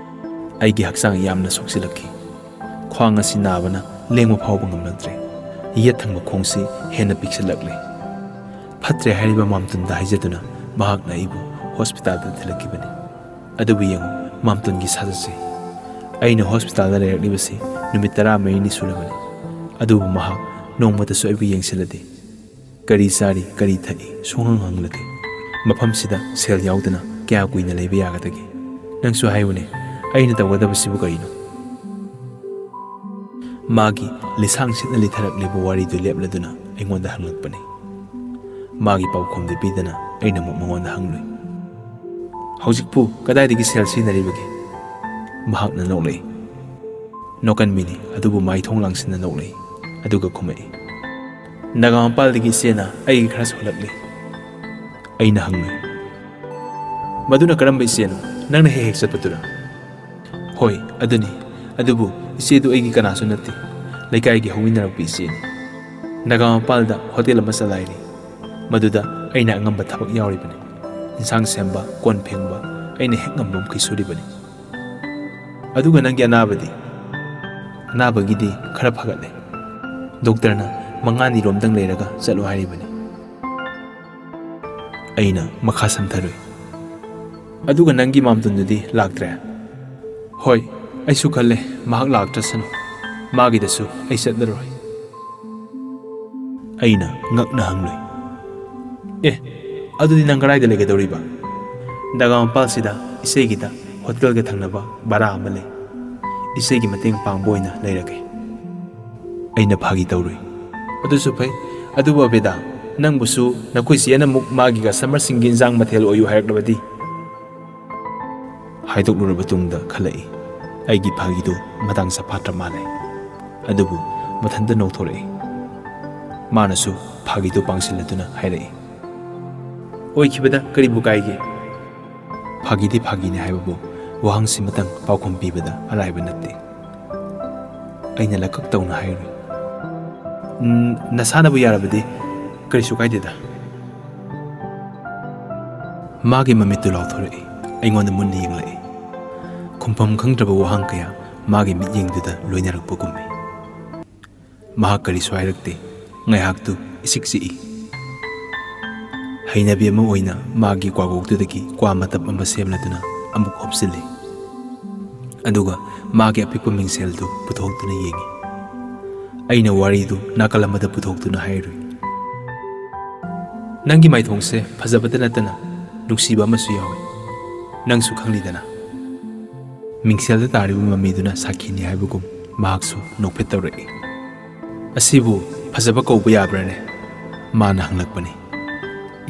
ꯑꯩꯒꯤ ꯍꯛꯆꯥꯡ ꯌꯥꯝꯅ ꯁꯣꯛꯆꯤꯜꯂꯛꯈꯤ꯫ ꯈ꯭ꯋꯥꯡ ꯑꯁꯤ ꯅꯥꯕꯅ ꯂꯦꯡꯕ ꯐꯥꯎꯕ ꯉꯝꯂꯛꯇ꯭ꯔꯦ꯫ ꯌꯦꯠ ꯊꯪꯕ ꯈꯣꯡꯁꯤ ꯍꯦꯟꯅ ꯄꯤꯛꯁꯤꯜꯂꯛꯂꯦ꯫ ꯐꯠꯇ꯭ꯔꯦ ꯍꯥꯏꯔꯤꯕ ꯃꯥꯝꯇꯨꯟꯗ ꯍꯥꯏꯖꯗꯨꯅ ꯃꯍꯥꯛꯅ ꯑꯩꯕꯨ ꯍꯣꯁꯄꯤꯇꯥꯜꯗ ꯊꯤꯜꯂꯛꯈꯤꯕꯅꯤ꯫ ꯑꯗꯨꯕꯨ ꯌꯦꯡꯉꯨ, ꯃꯥꯝꯇꯨꯟꯒꯤ ꯁꯥꯖꯠꯁꯦ꯫ ꯑꯩꯅ ꯍꯣꯁꯄꯤꯇꯥꯜꯗ ꯂꯩꯔꯛꯂꯤꯕꯁꯤ ꯅꯨꯃꯤꯠ ꯇꯔꯥꯃꯔꯤꯅꯤ ꯁꯨꯔꯕꯅꯤ꯫ ꯑꯗꯨꯕꯨ ꯃꯍꯥꯛ ꯅꯣꯡꯃꯇꯁꯨ ꯑꯩꯕꯨ ꯌꯦꯡꯁꯤꯜꯂꯗꯦ꯫ ꯀꯔꯤ ꯆꯥꯔꯤ, ꯀꯔꯤ ꯊꯛꯏ ꯁꯨꯡꯍꯪ ꯍꯪꯂꯗꯦ꯫ ꯃꯐꯝꯁꯤꯗ ꯁꯦꯜ ꯌꯥꯎꯗꯅ ꯀꯌꯥ ꯀꯨꯏꯅ ꯂꯩꯕ ꯌꯥꯒꯗꯒꯦ? ꯅꯪꯁꯨ ꯍꯥꯏꯌꯨꯅꯦ, ꯑꯩꯅ ꯇꯧꯒꯗꯕꯁꯤꯕꯨ ꯀꯔꯤꯅꯣ? ꯃꯥꯒꯤ ꯂꯤꯁꯥꯡ ꯁꯤꯠꯅ ꯂꯤꯊꯔꯛꯂꯤꯕ ꯋꯥꯔꯤꯗꯨ ꯂꯦꯞꯂꯗꯨꯅ ꯑꯩꯉꯣꯟꯗ ꯍꯪꯂꯛꯄꯅꯤ꯫ ꯃꯥꯒꯤ ꯄꯥꯎꯈꯨꯝꯗꯤ ꯄꯤꯗꯅ ꯑꯩꯅ ꯑꯃꯨꯛ ꯃꯉꯣꯟꯗ ꯍꯪꯂꯨꯏ, "ꯍꯧꯖꯤꯛꯄꯨ ꯀꯗꯥꯏꯗꯒꯤ ꯁꯦꯜ ꯁꯤꯖꯤꯟꯅꯔꯤꯕꯒꯦ?" ꯃꯍꯥꯛꯅ ꯅꯣꯛꯂꯛꯏ꯫ ꯅꯣꯛꯀꯟꯕꯤꯅꯤ, ꯑꯗꯨꯕꯨ ꯃꯥꯏꯊꯣꯡ ꯂꯥꯡꯁꯤꯟꯅ ꯅꯣꯛꯂꯛꯏ꯫ ꯑꯗꯨꯒ ꯈꯨꯝꯃꯛꯏ, "ꯅꯥꯒꯥꯃꯄꯥꯜꯗꯒꯤ ꯏꯆꯦꯅ ꯑꯩꯒꯤ ꯈꯔꯁꯨ ꯍꯨꯜꯂꯛꯂꯤ꯫" ꯑꯩꯅ ꯍꯪꯂꯨꯏ, "ꯃꯗꯨꯅ ꯀꯔꯝꯕ ꯏꯆꯦꯅꯣ? ꯅꯪꯅ ꯍꯦꯛ ꯍꯦꯛ ꯆꯠꯄꯗꯨꯔꯥ?" "ꯍꯣꯏ, ꯑꯗꯨꯅꯤ꯫ ꯑꯗꯨꯕꯨ ꯏꯆꯦꯗꯨ ꯑꯩꯒꯤ ꯀꯅꯥꯁꯨ ꯅꯠꯇꯦ꯫ ꯂꯩꯀꯥꯏꯒꯤ ꯍꯧꯃꯤꯟꯅꯔꯛꯄ ꯏꯆꯦꯅꯤ꯫ ꯅꯥꯒꯥꯃꯄꯥꯜꯗ ꯍꯣꯇꯦꯜ ꯑꯃ ꯆꯂꯥꯏꯔꯤ꯫ ꯃꯗꯨꯗ ꯑꯩꯅ ꯑꯉꯝꯕ ꯊꯕꯛ ꯌꯥꯎꯔꯤꯕꯅꯤ꯫ ꯏꯟꯁꯥꯡ ꯁꯦꯝꯕ, ꯀꯣꯟ ꯐꯦꯡꯕ, ꯑꯩꯅ ꯍꯦꯛ ꯉꯝꯕ ꯃꯈꯩ ꯁꯨꯔꯤꯕꯅꯤ꯫ ꯑꯗꯨꯒ ꯅꯪꯒꯤ ꯑꯅꯥꯕꯗꯤ?" "ꯑꯅꯥꯕꯒꯤꯗꯤ ꯈꯔ ꯐꯒꯠꯂꯦ꯫ ꯗꯣꯛꯇꯔꯅ ꯃꯉꯥꯅꯤꯔꯣꯝꯗꯪ ꯂꯩꯔꯒ ꯆꯠꯂꯣ ꯍꯥꯏꯔꯤꯕꯅꯤ꯫" ꯑꯩꯅ ꯃꯈꯥ ꯁꯝꯊꯔꯨꯏ, "ꯑꯗꯨꯒ ꯅꯪꯒꯤ ꯃꯥꯝꯇꯣꯟꯗꯨꯗꯤ ꯂꯥꯛꯇ꯭ꯔꯦ?" "ꯍꯣꯏ, ꯑꯩꯁꯨ ꯈꯜꯂꯦ, ꯃꯍꯥꯛ ꯂꯥꯛꯇ꯭ꯔꯁꯅꯨ꯫ ꯃꯥꯒꯤꯗꯁꯨ ꯑꯩ ꯆꯠꯂꯔꯣꯏ꯫" ꯑꯩꯅ ꯉꯛꯅ ꯍꯪꯂꯨꯏ, "ꯑꯦ, ꯑꯗꯨꯗꯤ ꯅꯪ ꯀꯗꯥꯏꯗ ꯂꯩꯒꯗꯧꯔꯤꯕ?" "ꯅꯥꯒꯥꯃꯄꯥꯜꯁꯤꯗ ꯏꯆꯦꯒꯤꯗ ꯍꯣꯇꯦꯜꯒ ꯊꯪꯅꯕ ꯚꯔꯥ ꯑꯃ ꯂꯩ꯫ ꯏꯆꯦꯒꯤ ꯃꯇꯦꯡ ꯄꯥꯡꯕ ꯑꯣꯏꯅ ꯂꯩꯔꯒꯦ꯫ ꯑꯩꯅ ꯐꯥꯒꯤ ꯇꯧꯔꯨꯏ꯫ ꯑꯗꯨꯁꯨ ꯐꯩ꯫ ꯑꯗꯨꯕꯨ ꯑꯕꯦꯗꯥ, ꯅꯪꯕꯨꯁꯨ ꯅꯈꯣꯏ ꯆꯦꯅ ꯑꯃꯨꯛ ꯃꯥꯒꯤ ꯀꯁꯇꯃꯔꯁꯤꯡꯒꯤ ꯏꯟꯖꯥꯡ ꯃꯊꯦꯜ ꯑꯣꯏꯌꯨ ꯍꯥꯏꯔꯛꯂꯕꯗꯤ? ꯍꯥꯏꯗꯣꯛꯂꯨꯔꯕ ꯇꯨꯡꯗ ꯈꯜꯂꯛꯏ, ꯑꯩꯒꯤ ꯐꯥꯒꯤꯗꯨ ꯃꯇꯥꯡ ꯆꯥꯐꯥꯠꯇ꯭ꯔ ꯃꯥꯜꯂꯦ꯫ ꯑꯗꯨꯕꯨ ꯃꯊꯟꯇ ꯅꯣꯛꯊꯣꯔꯛꯏ꯫ ꯃꯥꯅꯁꯨ ꯐꯥꯒꯤꯗꯨ ꯄꯥꯡꯁꯤꯜꯂꯗꯨꯅ ꯍꯥꯏꯔꯛꯏ, "ꯑꯣꯏꯈꯤꯕꯗ ꯀꯔꯤꯕꯨ ꯀꯥꯏꯒꯦ? ꯐꯥꯒꯤꯗꯤ ꯐꯥꯒꯤꯅꯤ ꯍꯥꯏꯕꯕꯨ ꯋꯥꯍꯪꯁꯤꯃꯇꯪ ꯄꯥꯎꯈꯨꯝ ꯄꯤꯕꯗ ꯑꯔꯥꯏꯕ ꯅꯠꯇꯦ꯫" ꯑꯩꯅ ꯂꯀꯛ ꯇꯧꯅ ꯍꯥꯏꯔꯨꯏ, "ꯎꯝ, ꯅꯁꯥꯅꯕꯨ ꯌꯥꯔꯕꯗꯤ ꯀꯔꯤꯁꯨ ꯀꯥꯏꯗꯦꯗ꯫" ꯃꯥꯒꯤ ꯃꯃꯤꯠꯇꯨ ꯂꯥꯎꯊꯣꯔꯛꯏ, ꯑꯩꯉꯣꯟꯗ ꯃꯨꯟꯅ ꯌꯦꯡꯂꯛꯏ꯫ ꯈꯨꯝꯐꯝ ꯈꯪꯗ꯭ꯔꯕ ꯋꯥꯍꯪ ꯀꯌꯥ ꯃꯥꯒꯤ ꯃꯤꯠꯌꯦꯡꯗꯨꯗ ꯂꯣꯏꯅꯔꯛꯄꯒꯨꯝꯃꯤ꯫ ꯃꯍꯥꯛ ꯀꯔꯤꯁꯨ ꯍꯥꯏꯔꯛꯇꯦ꯫ ꯉꯥꯏꯍꯥꯛꯇꯨ ꯏꯆꯤꯛ ꯆꯤꯛꯏ꯫ ꯍꯩꯅꯕꯤ ꯑꯃ ꯑꯣꯏꯅ ꯃꯥꯒꯤ ꯀ꯭ꯋꯥꯀꯣꯛꯇꯨꯗꯒꯤ ꯀ꯭ꯋꯥ ꯃꯇꯞ ꯑꯃ ꯁꯦꯝꯂꯗꯨꯅ ꯑꯃꯨꯛ ꯍꯨꯞꯆꯤꯜꯂꯤ꯫ ꯑꯗꯨꯒ ꯃꯥꯒꯤ ꯑꯄꯤꯛꯄ ꯃꯤꯡꯁꯦꯜꯗꯨ ꯄꯨꯊꯣꯛꯇꯨꯅ ꯌꯦꯡꯏ꯫ ꯑꯩꯅ ꯋꯥꯔꯤꯗꯨ ꯅꯥꯀꯜ ꯑꯃꯗ ꯄꯨꯊꯣꯛꯇꯨꯅ ꯍꯥꯏꯔꯨꯏ꯫ "ꯅꯪꯒꯤ ꯃꯥꯏꯊꯣꯡꯁꯦ ꯐꯖꯕꯇ ꯅꯠꯇꯅ ꯅꯨꯡꯁꯤꯕ ꯑꯃꯁꯨ ꯌꯥꯎꯏ꯫ ꯅꯪꯁꯨ ꯈꯪꯂꯤꯗꯅ꯫" ꯃꯤꯡꯁꯦꯜꯗ ꯇꯥꯔꯤꯕ ꯃꯃꯤꯗꯨꯅ ꯁꯥꯈꯤꯅꯤ ꯍꯥꯏꯕꯒꯨꯝ ꯃꯍꯥꯛꯁꯨ ꯅꯣꯛꯐꯦꯠ ꯇꯧꯔꯛꯏ꯫ "ꯑꯁꯤꯕꯨ ꯐꯖꯕ ꯀꯧꯕ ꯌꯥꯕ꯭ꯔꯥꯅꯦ?" ꯃꯥꯅ ꯍꯪꯂꯛꯄꯅꯤ꯫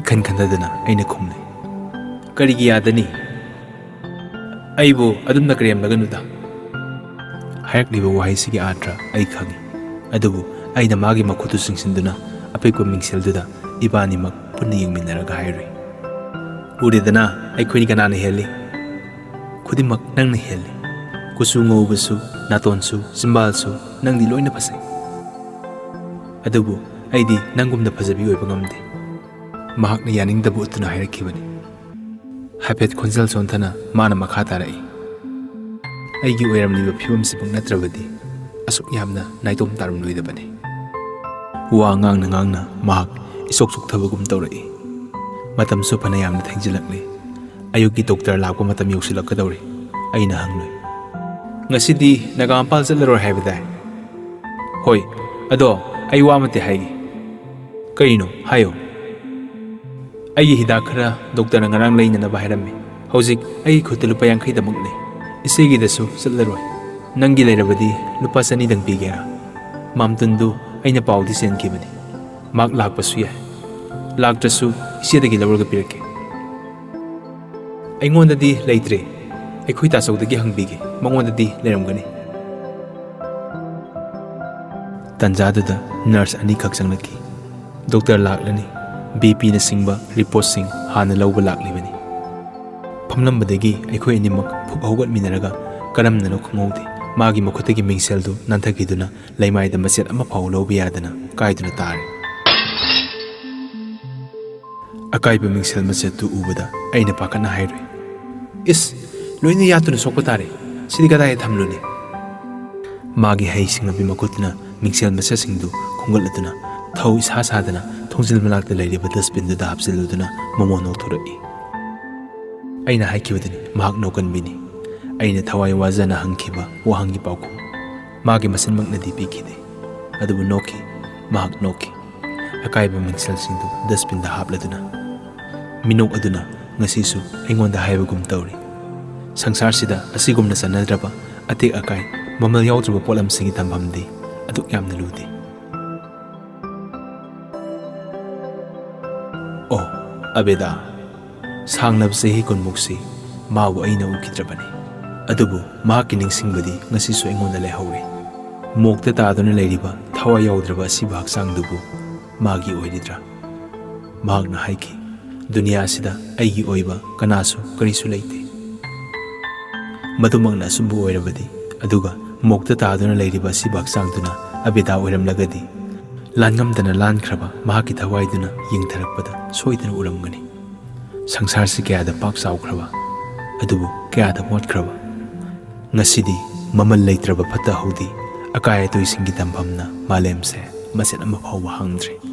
ꯏꯈꯟ ꯈꯟꯊꯗꯅ ꯑꯩꯅ ꯈꯨꯝꯂꯦ, "ꯀꯔꯤꯒꯤ ꯌꯥꯗꯅꯤ? ꯑꯩꯕꯨ ꯑꯗꯨꯝꯅ ꯀꯔꯦꯝꯅꯒꯅꯨꯗ꯫" ꯍꯥꯏꯔꯛꯂꯤꯕ ꯋꯥꯍꯩꯁꯤꯒꯤ ꯑꯥꯔꯊ ꯑꯩ ꯈꯪꯏ, ꯑꯗꯨꯕꯨ ꯑꯩꯅ ꯃꯥꯒꯤ ꯃꯈꯨꯠꯇꯨ ꯆꯤꯡꯁꯤꯟꯗꯨꯅ ꯑꯄꯤꯛꯄ ꯃꯤꯡꯁꯦꯜꯗꯨꯗ ꯏꯕꯥꯅꯤꯃꯛ ꯄꯨꯟꯅ ꯌꯦꯡꯃꯤꯟꯅꯔꯒ ꯍꯥꯏꯔꯨꯏ, "ꯎꯔꯦꯗꯅ, ꯑꯩꯈꯣꯏꯅꯤ ꯀꯅꯥꯅ ꯍꯦꯜꯂꯤ? ꯈꯨꯗꯤꯡꯃꯛ ꯅꯪꯅ ꯍꯦꯜꯂꯤ꯫ ꯀꯨꯆꯨ ꯉꯧꯕꯁꯨ, ꯅꯥꯇꯣꯟꯁꯨ, ꯆꯤꯝꯕꯥꯜꯁꯨ, ꯅꯪꯗꯤ ꯂꯣꯏꯅ ꯐꯖꯩ꯫ ꯑꯗꯨꯕꯨ ꯑꯩꯗꯤ ꯅꯪꯒꯨꯝꯅ ꯐꯖꯕꯤ ꯑꯣꯏꯕ ꯉꯝꯗꯦ꯫" ꯃꯍꯥꯛꯅ ꯌꯥꯅꯤꯡꯗꯕ ꯎꯠꯇꯨꯅ ꯍꯥꯏꯔꯛꯈꯤꯕꯅꯤ꯫ ꯍꯥꯏꯐꯦꯠ ꯈꯣꯟꯖꯦꯜ ꯁꯣꯟꯊꯅ ꯃꯥꯅ ꯃꯈꯥ ꯇꯥꯔꯛꯏ, "ꯑꯩꯒꯤ ꯑꯣꯏꯔꯝꯂꯤꯕ ꯐꯤꯕꯝꯁꯤꯃꯛ ꯅꯠꯇ꯭ꯔꯕꯗꯤ ꯑꯁꯨꯛ ꯌꯥꯝꯅ ꯅꯥꯏꯇꯣꯝ ꯇꯥꯔꯝꯂꯣꯏꯗꯕꯅꯤ꯫" ꯋꯥ ꯉꯥꯡꯅ ꯉꯥꯡꯅ ꯃꯍꯥꯛ ꯏꯆꯣꯛ ꯆꯣꯛꯊꯕꯒꯨꯝ ꯇꯧꯔꯛꯏ꯫ ꯃꯇꯝꯁꯨ ꯐꯅ ꯌꯥꯝꯅ ꯊꯦꯡꯖꯤꯜꯂꯛꯂꯦ꯫ ꯑꯌꯨꯛꯀꯤ ꯗꯣꯛꯇꯔ ꯂꯥꯛꯄ ꯃꯇꯝ ꯌꯧꯁꯤꯜꯂꯛꯀꯗꯧꯔꯦ꯫ ꯑꯩꯅ ꯍꯪꯂꯨꯏ, "ꯉꯁꯤꯗꯤ ꯅꯥꯒꯥ ꯃꯄꯥꯜ ꯆꯠꯂꯔꯣꯏ ꯍꯥꯏꯕꯗꯥꯏ?" "ꯍꯣꯏ, ꯑꯗꯣ ꯑꯩ ꯋꯥ ꯑꯃꯇ ꯍꯥꯏꯒꯦ꯫" "ꯀꯔꯤꯅꯣ? ꯍꯥꯏꯌꯣ꯫" "ꯑꯩꯒꯤ ꯍꯤꯗꯥꯛ ꯈꯔ ꯗꯣꯛꯇꯔꯅ ꯉꯔꯥꯡ ꯂꯩꯅꯅꯕ ꯍꯥꯏꯔꯝꯃꯤ, "ꯍꯧꯖꯤꯛ ꯑꯩꯒꯤ ꯈꯨꯠꯇ ꯂꯨꯄꯥ ꯌꯥꯡꯈꯩꯗꯃꯛ ꯂꯩ꯫ ꯏꯆꯦꯒꯤꯗꯁꯨ ꯆꯠꯂꯔꯣꯏ꯫ ꯅꯪꯒꯤ ꯂꯩꯔꯕꯗꯤ ꯂꯨꯄꯥ ꯆꯅꯤꯗꯪ ꯄꯤꯒꯦꯔꯥ?" ꯃꯥꯝꯇꯨꯟꯗꯨ ꯑꯩꯅ ꯄꯥꯎꯗꯤ ꯆꯦꯟꯈꯤꯕꯅꯤ꯫ "ꯃꯍꯥꯛ ꯂꯥꯛꯄꯁꯨ ꯌꯥꯏ꯫ ꯂꯥꯛꯇ꯭ꯔꯁꯨ ꯏꯆꯦꯗꯒꯤ ꯂꯧꯔꯒ ꯄꯤꯔꯛꯀꯦ꯫" "ꯑꯩꯉꯣꯟꯗꯗꯤ ꯂꯩꯇ꯭ꯔꯦ꯫ ꯑꯩꯈꯣꯏ ꯇꯥꯆꯧꯗꯒꯤ ꯍꯪꯕꯤꯒꯦ, ꯃꯉꯣꯟꯗꯗꯤ ꯂꯩꯔꯝꯒꯅꯤ꯫" ꯇꯟꯖꯥꯗꯨꯗ ꯅꯔꯁ ꯑꯅꯤꯈꯛ ꯆꯪꯂꯛꯈꯤ꯫ "ꯗꯣꯛꯇꯔ ꯂꯥꯛꯂꯅꯤ꯫ ꯕꯤ ꯄꯤꯅꯆꯤꯡꯕ ꯔꯤꯄꯣꯔꯠꯁꯤꯡ ꯍꯥꯟꯅ ꯂꯧꯕ ꯂꯥꯛꯂꯤꯕꯅꯤ꯫" ꯐꯝꯂꯝꯕꯗꯒꯤ ꯑꯩꯈꯣꯏ ꯑꯅꯤꯃꯛ ꯐꯨꯛ ꯍꯧꯒꯠꯃꯤꯟꯅꯔꯒ ꯀꯔꯝꯅꯅꯣ ꯈꯪꯍꯧꯗꯦ, ꯃꯥꯒꯤ ꯃꯈꯨꯠꯇꯒꯤ ꯃꯤꯡꯁꯦꯜꯗꯨ ꯅꯥꯟꯊꯈꯤꯗꯨꯅ ꯂꯩꯃꯥꯏꯗ ꯃꯆꯦꯠ ꯑꯃ ꯐꯥꯎ ꯂꯧꯕ ꯌꯥꯗꯅ ꯀꯥꯏꯗꯨꯅ ꯇꯥꯔꯦ꯫ ꯑꯀꯥꯏꯕ ꯃꯤꯡꯁꯦꯜ ꯃꯆꯦꯠꯇꯨ ꯎꯕꯗ ꯑꯩꯅ ꯄꯥꯈꯠꯅ ꯍꯥꯏꯔꯨꯏ, "ꯏꯁ, ꯂꯣꯏꯅ ꯌꯥꯠꯇꯨꯅ ꯁꯣꯛꯄ ꯇꯥꯔꯦ꯫ ꯁꯤꯗꯤ ꯀꯗꯥꯏꯗ ꯊꯝꯂꯨꯅꯤ?" ꯃꯥꯒꯤ ꯍꯩ ꯁꯤꯡꯂꯕꯤ ꯃꯈꯨꯠꯇꯨꯅ ꯃꯤꯡꯁꯦꯜ ꯃꯆꯦꯠꯁꯤꯡꯗꯨ ꯈꯣꯝꯒꯠꯂꯗꯨꯅ ꯊꯧ ꯏꯁꯥ ꯁꯥꯗꯅ ꯊꯣꯡꯖꯤꯜ ꯃꯅꯥꯛꯇ ꯂꯩꯔꯤꯕ ꯗꯁꯕꯤꯟꯗꯨꯗ ꯍꯥꯞꯆꯤꯜꯂꯨꯗꯨꯅ ꯃꯃꯣꯟ ꯅꯣꯛꯊꯣꯔꯛꯏ꯫ ꯑꯩꯅ ꯍꯥꯏꯈꯤꯕꯗꯨꯅꯤ, ꯃꯍꯥꯛ ꯅꯣꯛꯀꯟꯕꯤꯅꯤ꯫ ꯑꯩꯅ ꯊꯋꯥꯏ ꯋꯥꯖꯅ ꯍꯪꯈꯤꯕ ꯋꯥꯍꯪꯒꯤ ꯄꯥꯎꯈꯨꯝ ꯃꯥꯒꯤ ꯃꯆꯤꯟꯃꯛꯅꯗꯤ ꯄꯤꯈꯤꯗꯦ꯫ ꯑꯗꯨꯕꯨ ꯅꯣꯛꯈꯤ, ꯃꯍꯥꯛ ꯅꯣꯛꯈꯤ꯫ ꯑꯀꯥꯏꯕ ꯃꯤꯡꯁꯦꯜꯁꯤꯡꯗꯨ ꯗꯁꯕꯤꯟꯗ ꯍꯥꯞꯂꯗꯨꯅ꯫ ꯃꯤꯅꯣꯛ ꯑꯗꯨꯅ ꯉꯁꯤꯁꯨ ꯑꯩꯉꯣꯟꯗ ꯍꯥꯏꯕꯒꯨꯝ ꯇꯧꯔꯤ, "ꯁꯪꯁꯥꯔꯁꯤꯗ ꯑꯁꯤꯒꯨꯝꯅ ꯆꯠꯅꯗ꯭ꯔꯕ ꯑꯇꯦꯛ ꯑꯀꯥꯏ, ꯃꯃꯜ ꯌꯥꯎꯗ꯭ꯔꯕ ꯄꯣꯠꯂꯝꯁꯤꯡꯒꯤ ꯊꯝꯐꯝꯗꯤ ꯑꯗꯨꯛ ꯌꯥꯝꯅ ꯂꯨꯗꯦ꯫" ꯑꯣ, ꯑꯕꯦꯗꯥ, ꯁꯥꯡꯂꯕ ꯆꯍꯤ ꯀꯨꯟꯃꯨꯛꯁꯤ ꯃꯥꯕꯨ ꯑꯩꯅ ꯎꯈꯤꯗ꯭ꯔꯕꯅꯤ꯫ ꯑꯗꯨꯕꯨ ꯃꯍꯥꯛꯀꯤ ꯅꯤꯡꯁꯤꯡꯕꯗꯤ ꯉꯁꯤꯁꯨ ꯑꯩꯉꯣꯟꯗ ꯂꯩꯍꯧꯔꯤ꯫ ꯃꯣꯛꯇ ꯇꯥꯗꯨꯅ ꯂꯩꯔꯤꯕ ꯊꯋꯥꯏ ꯌꯥꯎꯗ꯭ꯔꯕ ꯑꯁꯤꯕ ꯍꯛꯆꯥꯡꯗꯨꯕꯨ ꯃꯥꯒꯤ ꯑꯣꯏꯔꯤꯗ꯭ꯔꯥ? ꯃꯍꯥꯛꯅ ꯍꯥꯏꯈꯤ, "ꯗꯨꯅꯤꯌꯥ ꯑꯁꯤꯗ ꯑꯩꯒꯤ ꯑꯣꯏꯕ ꯀꯅꯥꯁꯨ ꯀꯔꯤꯁꯨ ꯂꯩꯇꯦ꯫" ꯃꯗꯨꯃꯛꯅ ꯑꯆꯨꯝꯕ ꯑꯣꯏꯔꯕꯗꯤ, ꯑꯗꯨꯒ ꯃꯣꯛꯇ ꯇꯥꯗꯨꯅ ꯂꯩꯔꯤꯕ ꯑꯁꯤꯕ ꯍꯛꯆꯥꯡꯗꯨꯅ ꯑꯕꯦꯗꯥ ꯑꯣꯏꯔꯝꯂꯒꯗꯤ, ꯂꯥꯟꯉꯝꯗꯅ ꯂꯥꯟꯈ꯭ꯔꯕ ꯃꯍꯥꯛꯀꯤ ꯊꯋꯥꯏꯗꯨꯅ ꯌꯦꯡꯊꯔꯛꯄꯗ ꯁꯣꯏꯗꯅ ꯎꯔꯝꯒꯅꯤ꯫ ꯁꯪꯁꯥꯔꯁꯤ ꯀꯌꯥꯗ ꯄꯥꯛ ꯆꯥꯎꯈ꯭ꯔꯕ, ꯑꯗꯨꯕꯨ ꯀꯌꯥꯗ ꯃꯣꯠꯈ꯭ꯔꯕ꯫ ꯉꯁꯤꯗꯤ ꯃꯃꯜ ꯂꯩꯇ꯭ꯔꯕ ꯐꯠꯇ ꯍꯥꯎꯗꯤ, ꯑꯀꯥꯏ ꯑꯇꯣꯏꯁꯤꯡꯒꯤ ꯊꯝꯐꯝꯅ ꯃꯥꯂꯦꯝꯁꯦ ꯃꯆꯦꯠ ꯑꯃ ꯐꯥꯎꯕ ꯍꯥꯡꯗ꯭ꯔꯦ꯫